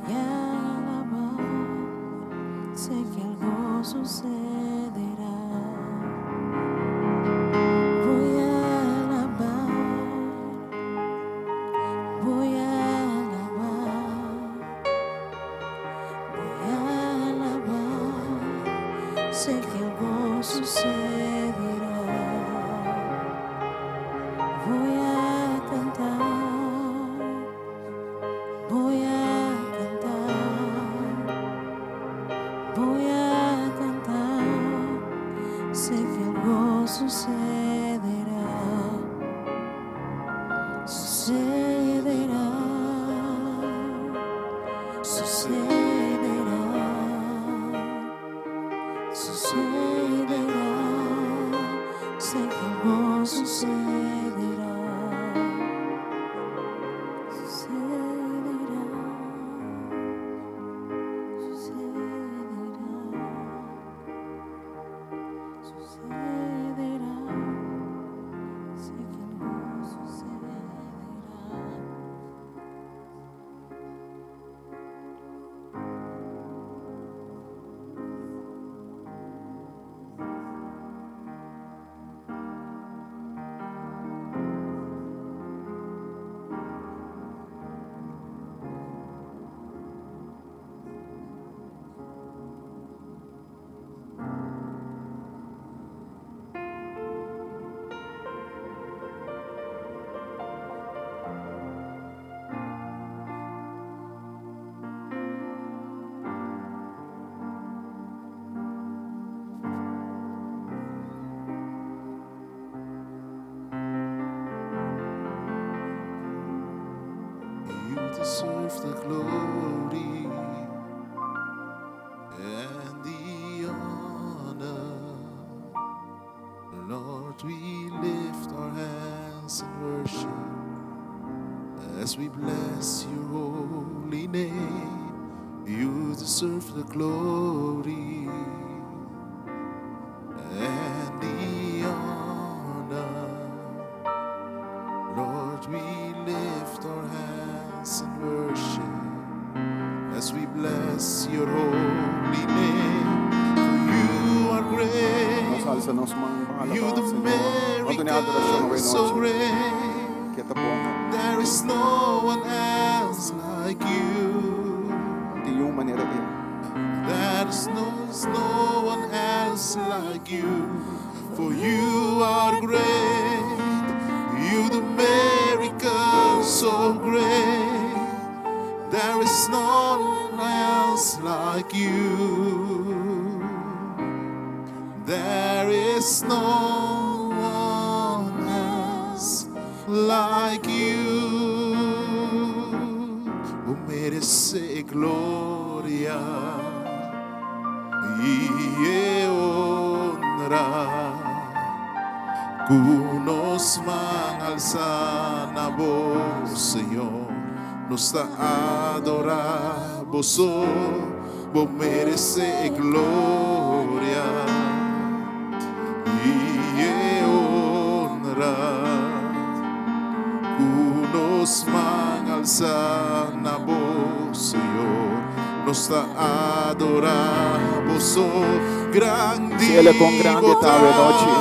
voy a alabar, sé que algo sucederá. Voy a alabar, voy a alabar, voy a alabar, sé que algo sucederá. Voy a cantar, voy a cantar, voy a cantar, sé que algo sucederá, sucederá, sucederá, sucederá, sé que algo sucederá, sucederá, sucederá, sucederá, sé que algo sucederá. You deserve the glory and the honor. Lord, we lift our hands in worship as we bless your holy name. You deserve the glory and the honor. Lord, we lift our hands in worship as we bless your holy name. For you are great. Nos alsa nos man pa You alabá, the Señor. Nos duna adorashon miracle awe so nochi. great. Ku ta bon. There is no one else like you. Di ningun manera e. There is no one else like you. For you are great. You do miracles so great. There is no one else like you. There is no one else like you. Bo meresé gloria i honra. Ku nos man alsá na bo, Señor, nos ta adorá bo so, bo meresé gloria i honra. Ku nos man alsá na bo, Señor, nos ta adorá bo so, grandi Cielo kon grandi ta awe nochi.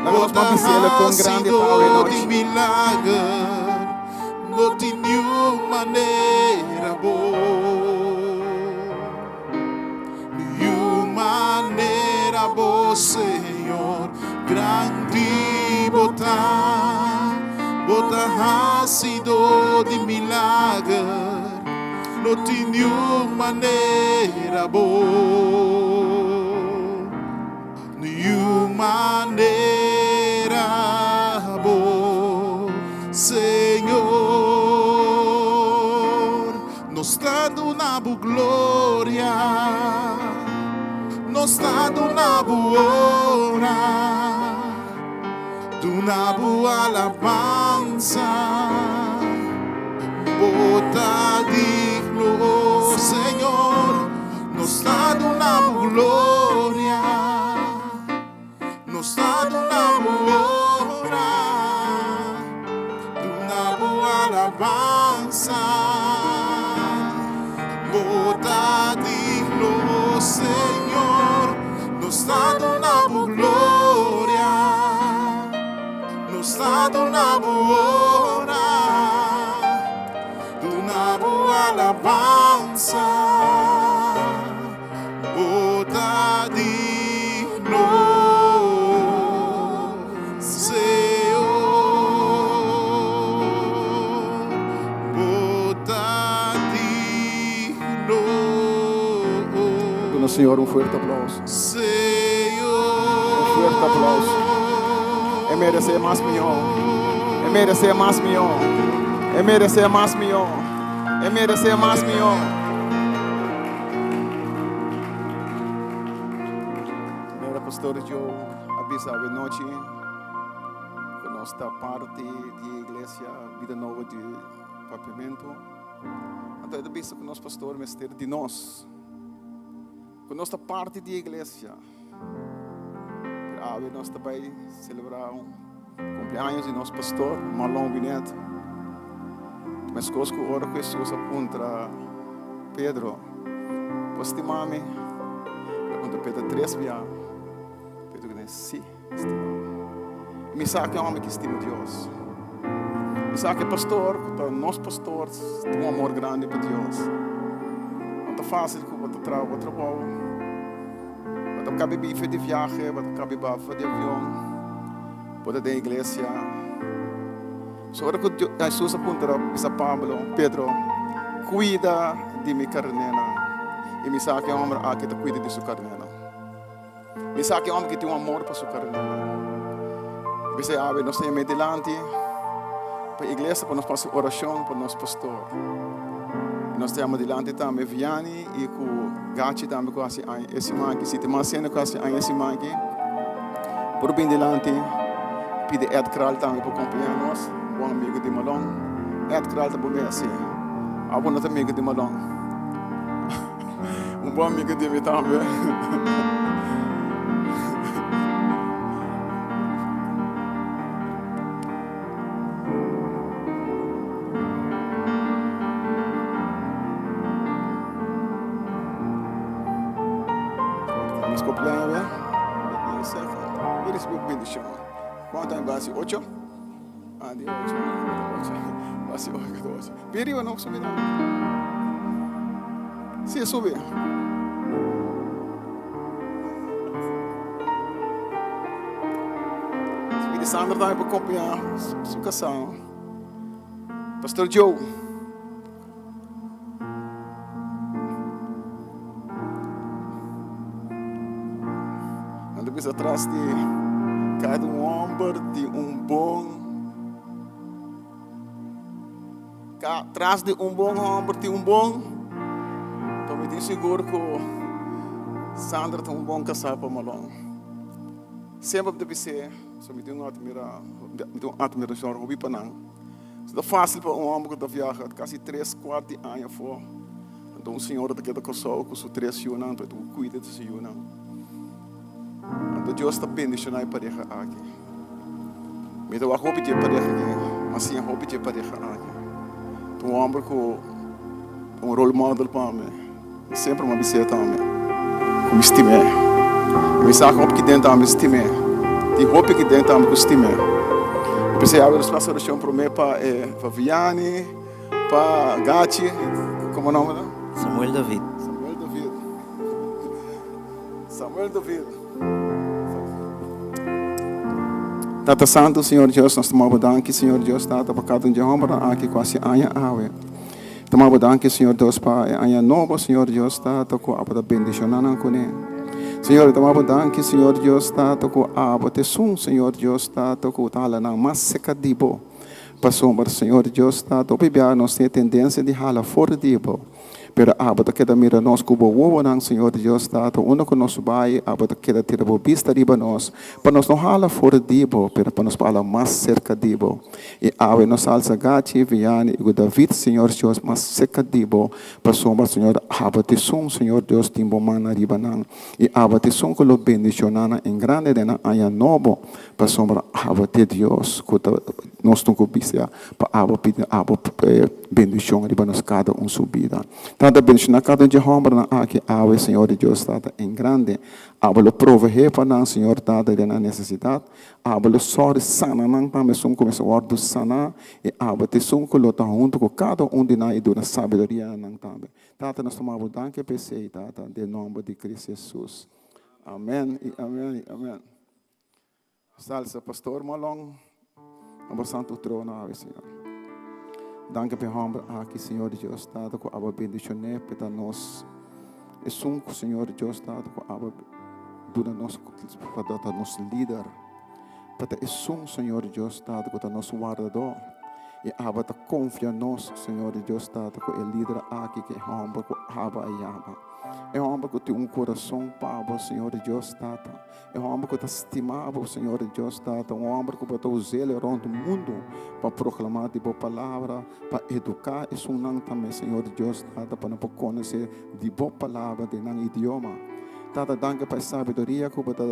Laga nos man cielo kon grandi ta awe di nochi. Milager, no tin ningun manera bo. Ningun manera bo, Señor, grandi bo ta, bo ta hasidó di milager, no tin ningun manera bo. Ningun manera. ta duna bo ora, duna bo alabansa. Bo ta digno, Señor, nos ta duna bo gloria, nos ta duna bo ora, duna bo alabansa. Bo ta digno, Señor, nos ta duna bo gloria, nos ta duna bo ora, duna bo alabansa. Bo ta digno, Señor. Bo ta digno. Duna Señor un fuerte aplauso. Señor. Un fuerte aplauso. E meresé mas mihó. E meresé mas mihó. E meresé mas mihó. E meresé mas mihó. Manera Pastor Joe a bisa awe nochi ku nos ta parti di e iglesia Bida Nobo di Papiamentu. Anto e ta bisa ku nos pastor mester di nos, ku nos ta parti di e iglesia. Pero awe nos ta bai selebrá un kumpleaños di nos pastor Marlon Winet. Meskos ku ora ku Hesus a puntra Pedro, Bo stima mi? El a puntra Pedro tres bia. Pedro a di, Sí, mi stima bo. I mi sa ku e hòmber ki stima Dios. Mi sa ku e pastor, ku ta nos pastor, tin un amor grandi pa Dios. No ta fásil ku bo ta traha bo trabou. Bo ta kabe bife di viahe, bo ta kabe bafa di avion, bo ta den iglesia. So ora ku Hesus a puntra bisa Pablo, Pedro, kuida di mi karnénan. I mi sa ku e hòmber aki ta kuida di su karnénan. Mi sa ku e hòmber aki tin un amor pa su karnénan. I p'esei awe nos ta yam'é dilanti pa iglesia pa nos pasa orashon pa nos pastor. I nos ta yama dilanti tambe Vianney i ku Gachi tambe ku hasi aña e siman aki. Si tin mas hende ku hasi aña e siman aki por bin dilanti. Pidi Ed Kral tambe pa kompañá nos, bon amigu di Malon. Ed Kral ta bo mes si. Abo no ta amigu di Malon. Un bon amigu di mi tambe. Nos cumpleaños, y recibi bendición. Cuánto años va? Ocho? Ah, di ocho. Ocho. Va si ocho, ocho. Pie arriba, no, subi. Sí, subi. Subi di Sandra tambe pa acompañar su casado. Pastor Joe. Nan ta bisa tras di kada un homber di un bon tras di un bon homber tin un bon to mi tin sigur ku Sandra ta un bon kasá pa Malon. Semper mi ta bis'é so mi tin un admira mi tin un admirashon hopi pa nan. Si ta fásil pa un hòmber ku ta viaha kasi tres kuart di aña afó, anto un señora ta keda Kòrsou ku su tres yunan, anto e ta ku kuida di su yunan. Anto Dios ta bendishoná e pareha aki. Mi ta wak hopi di e pareha aki, mi a siña hopi di e pareha aki. Ta un hòmber ku ta un role model pa mi. Semper mi a bis'é tambe ku mi stim'é. I mi sa ku hopi ki den tambe stim'é. Tin hopi ki den tambe ku stim'é. I p'esei awe nos pasa orashon promé pa e pa Vianney, pa Gachi, komo nòmber ta? Samuel David. Samuel David. Samuel David. Tata Santu, Señor Dios, nos ta maba danki, Señor Dios, Tata, pa kada un di e hòmbernan aki ku hasi aña awe. Tuma bo danki, Señor Dios, pa e aña nobo, Señor Dios Tata, ku abo ta bendishoná nan kuné. Señor, tuma bo danki, Señor Dios Tata, ku abo ta esun, Señor Dios Tata, ku ta hala nan mas seka di bo. Pasobra, Señor Dios Tata, hopi bia nos tin e tendensia di hala for di bo. Pero abo ta keda mira nos ku bo wowonan, Señor Dios Tata, unda ku nos bai, abo ta keda tira bo bista riba nos, pa nos no hala for di bo, pero pa nos por hala mas serka di bo. I awe nos alsa Gachi, Vianney i ku David, Señor Dios, mas serka di bo, pasobra, Señor, abo ta esun, Señor Dios, tin bo mannan riba nan, i abo ta esun ku lo bendishoná nan en grande den nan aña nobo, pasobra abo ta e Dios ku ta nos tin ku bisa pa abo pidi abo bendishon riba nos kada un su bida. Tata, bendishoná kada un dje hòmbernan aki awe, Señor Dios Tata, en grande. Abo lo proveé pa nan, Señor Tata, den nan nesesidat. Abo lo sòru sana nan tambe esun ku mester wòrdu saná, i abo ta esun ku lo ta huntu ku kada un di nan i duna sabiduria na nan tambe. Tata, nos ta manda bo danki pa esei, Tata, den nòmber di Cristo Jesus. Amèn i amèn i amèn. Salsa, Pastor Malon, na bo santo trono awe, Señor. Danki pa e hòmber aki, Señor Dios Tata, ku abo a bendishoné pa ta nos esun ku Señor Dios Tata ku abo duna nos pa ta nos lider, pa ta esun, Señor Dios Tata, ku ta nos wardadó. I abo ta konfia nos, Señor Dios Tata, ku e lider aki, ku e hòmber ku abo a yama. E hòmber ku tin un kurason pa bo, Señor Dios Tata. E hòmber ku ta stima bo, Señor Dios Tata, un hòmber ku bo ta us'el rònt mundu pa proklamá di bo palabra, pa eduká esunnan tambe, Señor Dios Tata, pa nan por konosé di bo palabra den nan idioma. Tata, danki pa e sabiduria ku bo ta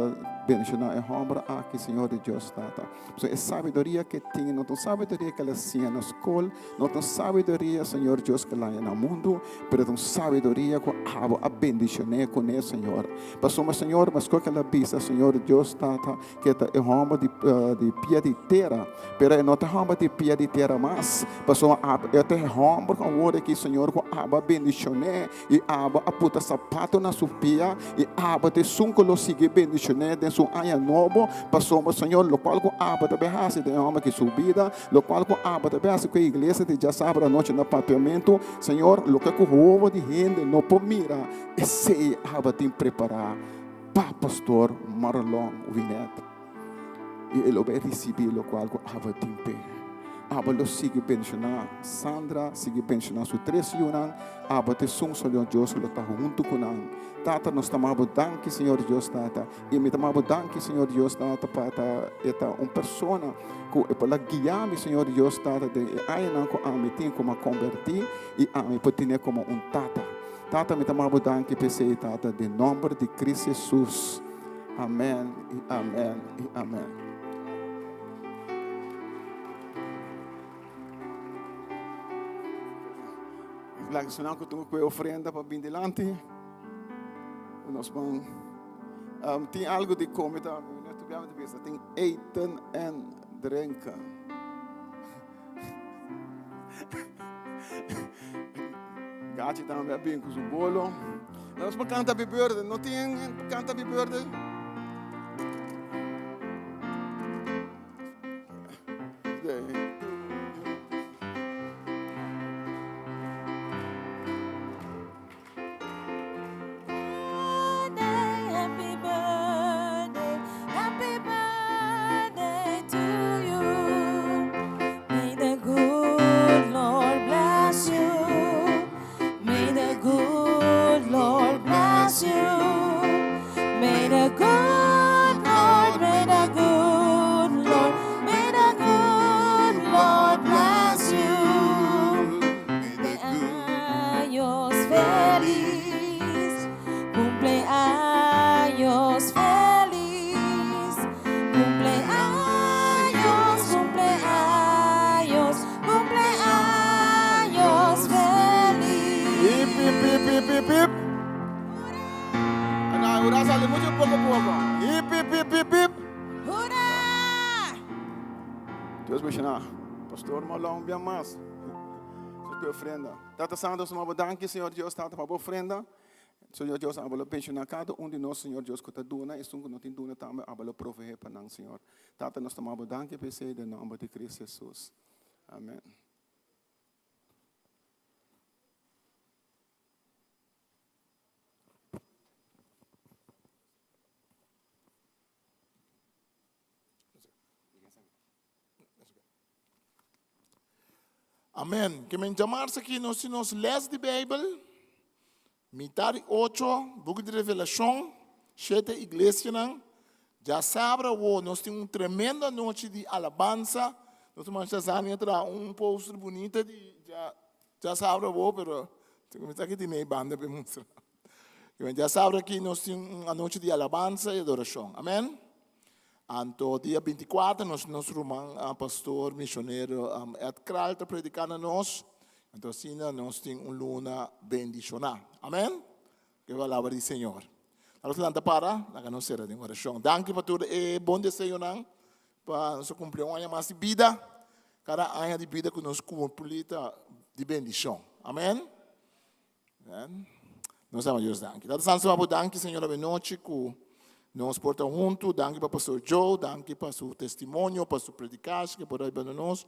bendishoná e hòmber aki, Señor Dios Tata. Pasobra e sabiduria ku e tin no ta un sabiduria ku el a siña na skol, no ta un sabiduria, Señor Dios, ku el a haña na mundu, pero ta un sabiduria ku abo a bendishoné kuné, Señor. Pasobra, Señor, meskos ku el a bisa, Señor Dios Tata, ku e ta e hòmber di di pia di tera, pero e no ta e hòmber di pia di tera mas, pasobra abo e ta e hòmber ku awor aki, Señor, ku abo a bendishoné i abo a puta sapato na su pia i abo ta esun ku lo sigui bendishoné den su aña nobo, pasobra, Señor, lokual ku abo ta bai hasi den e hòmber aki su bida, lokual ku abo ta bai hasi ku e iglesia di djasabra anochi na papiamentu, Señor, loke ku wowo di hende no por mira, Esei abatin prepará pa Pastor Marlon Winet i e lo bai risibí lokual ku abatin p'e. Aba lo sigui bendishoná Sandra, sigui bendishoná su tres yunan. Aba ta esun, Señor Dios, ku lo ta huntu ku nan. Tata, nos ta maba bo danki, Señor Dios Tata. I mi ta maba bo danki, Señor Dios Tata, pa ta e ta un persona ku e por la guia mi, Señor Dios Tata, den e añanan ku ami tin ku mi a kombertí i ami por tene komo un tata. Tata, mi ta maba bo danki p'esei, Tata, den nomber di Cristo Jesus. Amen i amen i amen. Laga esnan ku tin ku e ofrenda pa bin dilanti. Nos ban um, tin algo di come tambe. Meneer Tobias ta bisa tin eten en drinken. Gachi tambe a bin ku su bolo. Nos por kanta Happy Birthday. No tin kanta Happy Birthday? Pastor Malon bia mas. Su ofrenda. Tata Santo, nos bo danki, Señor Dios, Tata, pa bo ofrenda. Señor Dios, abo lo bendiciona cada un di nos, Señor Dios, cu ta duna, esun cu no tin duna tambe, abo lo provee pa nan, Señor. Tata, nos ta bo danki pa esey den nomber di Cristo Jesus. Amen. Amen. Ke men djamarsa aki nos tin nos les di Bijbel. Mitar di ocho, Buki di Revelashon, shete iglesianan. Djasabra awo nos tin un tremendo anochi di alabansa. Nos ruman Shazani a traha un poster bunita di djasabra awo, pero mi sa ki tin ei banda pa e mustra. Djasabra aki nos tin un anochi di alabansa i adorashon. Amen. Anto dia 24 nos nos ruman pastor misionero Ed Kral ta prediká na nos. Anto asina nos tin un luna bendishoná. Amen. Ke palabra di Señor. Laga nos lanta para, laga nos sera den orashon. Danki pa tur e bon deseonan pa nos a kumpli un aña mas di bida. Kada aña di bida ku nos kumpli ta di bendishon. Amen. Amen. Nos ama Dios danki. Tata Santo Babo danki Señor awe nochi ku nos por ta huntu. Danki pa Pastor Joe, danki pa su testimonio, pa su predikashi ke por a hiba na nos.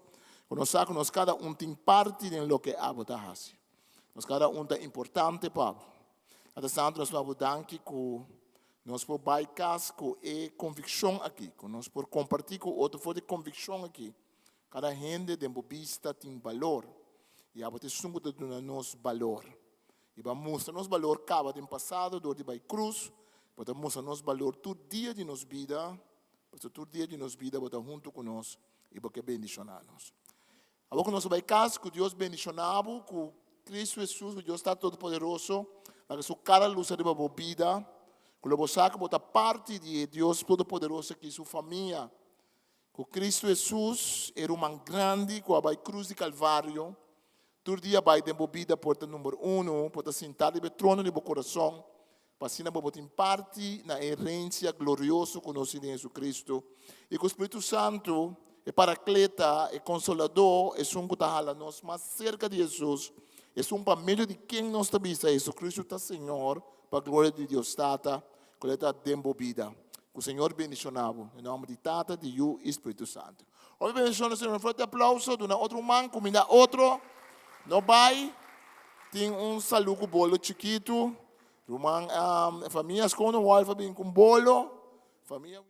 Ku nos sa ku nos kada un tin parti den loke abo ta hasi. Nos kada un ta importante pa bo. Tata Santo, nos bo danki ku nos por bai kas ku e konvikshon aki, ku nos por kompartí ku otro for di konvikshon aki. Kada hende den bo bista tin balor, i abo ta esun ku ta duna nos balor. I bo a mustra nos balor kaba den pasado dor di bai krus, bo ta mustra nos balor tur dia di nos bida, pasobra tur dia di nos bida bo ta huntu ku nos i bo ke bendishoná nos. Awor ku nos a bai kas, ku Dios bendishoná bo, ku Kristu Hesus, ku Dios Tata Todopoderoso, laga su kara lusa riba bo bida, ku lo bo sa ku bo ta parti di e Dios Todopoderoso aki, su famia, ku Kristu Hesus, e ruman grandi ku a bai krus di Kalvario, tur dia bai den bo bida por ta number uno, por ta sintá riba e trono di bo kurason, pa asina bo por tin parti na e herensia glorioso ku nos tin den Jesucristo, i ku Spiritu Santu, e Parakleta, e Konsoladó, esun ku ta hala nos mas serka di Jesus, esun pa medio di ken nos ta bisa Jesucristo ta Señor, pa gloria di Dios Tata, ku el ta den bo bida. Ku Señor bendishoná bo. Den nòmber di Tata, di Yu i Spiritu Santu. Hopi bendishon na Señor. Un fuerte aplauso. Duna otro un man, kuminda otro. No bai. Tin un salu ku bolo chikitu. Ruman, famia Schoonewolf a bin ku un bolo. Famia.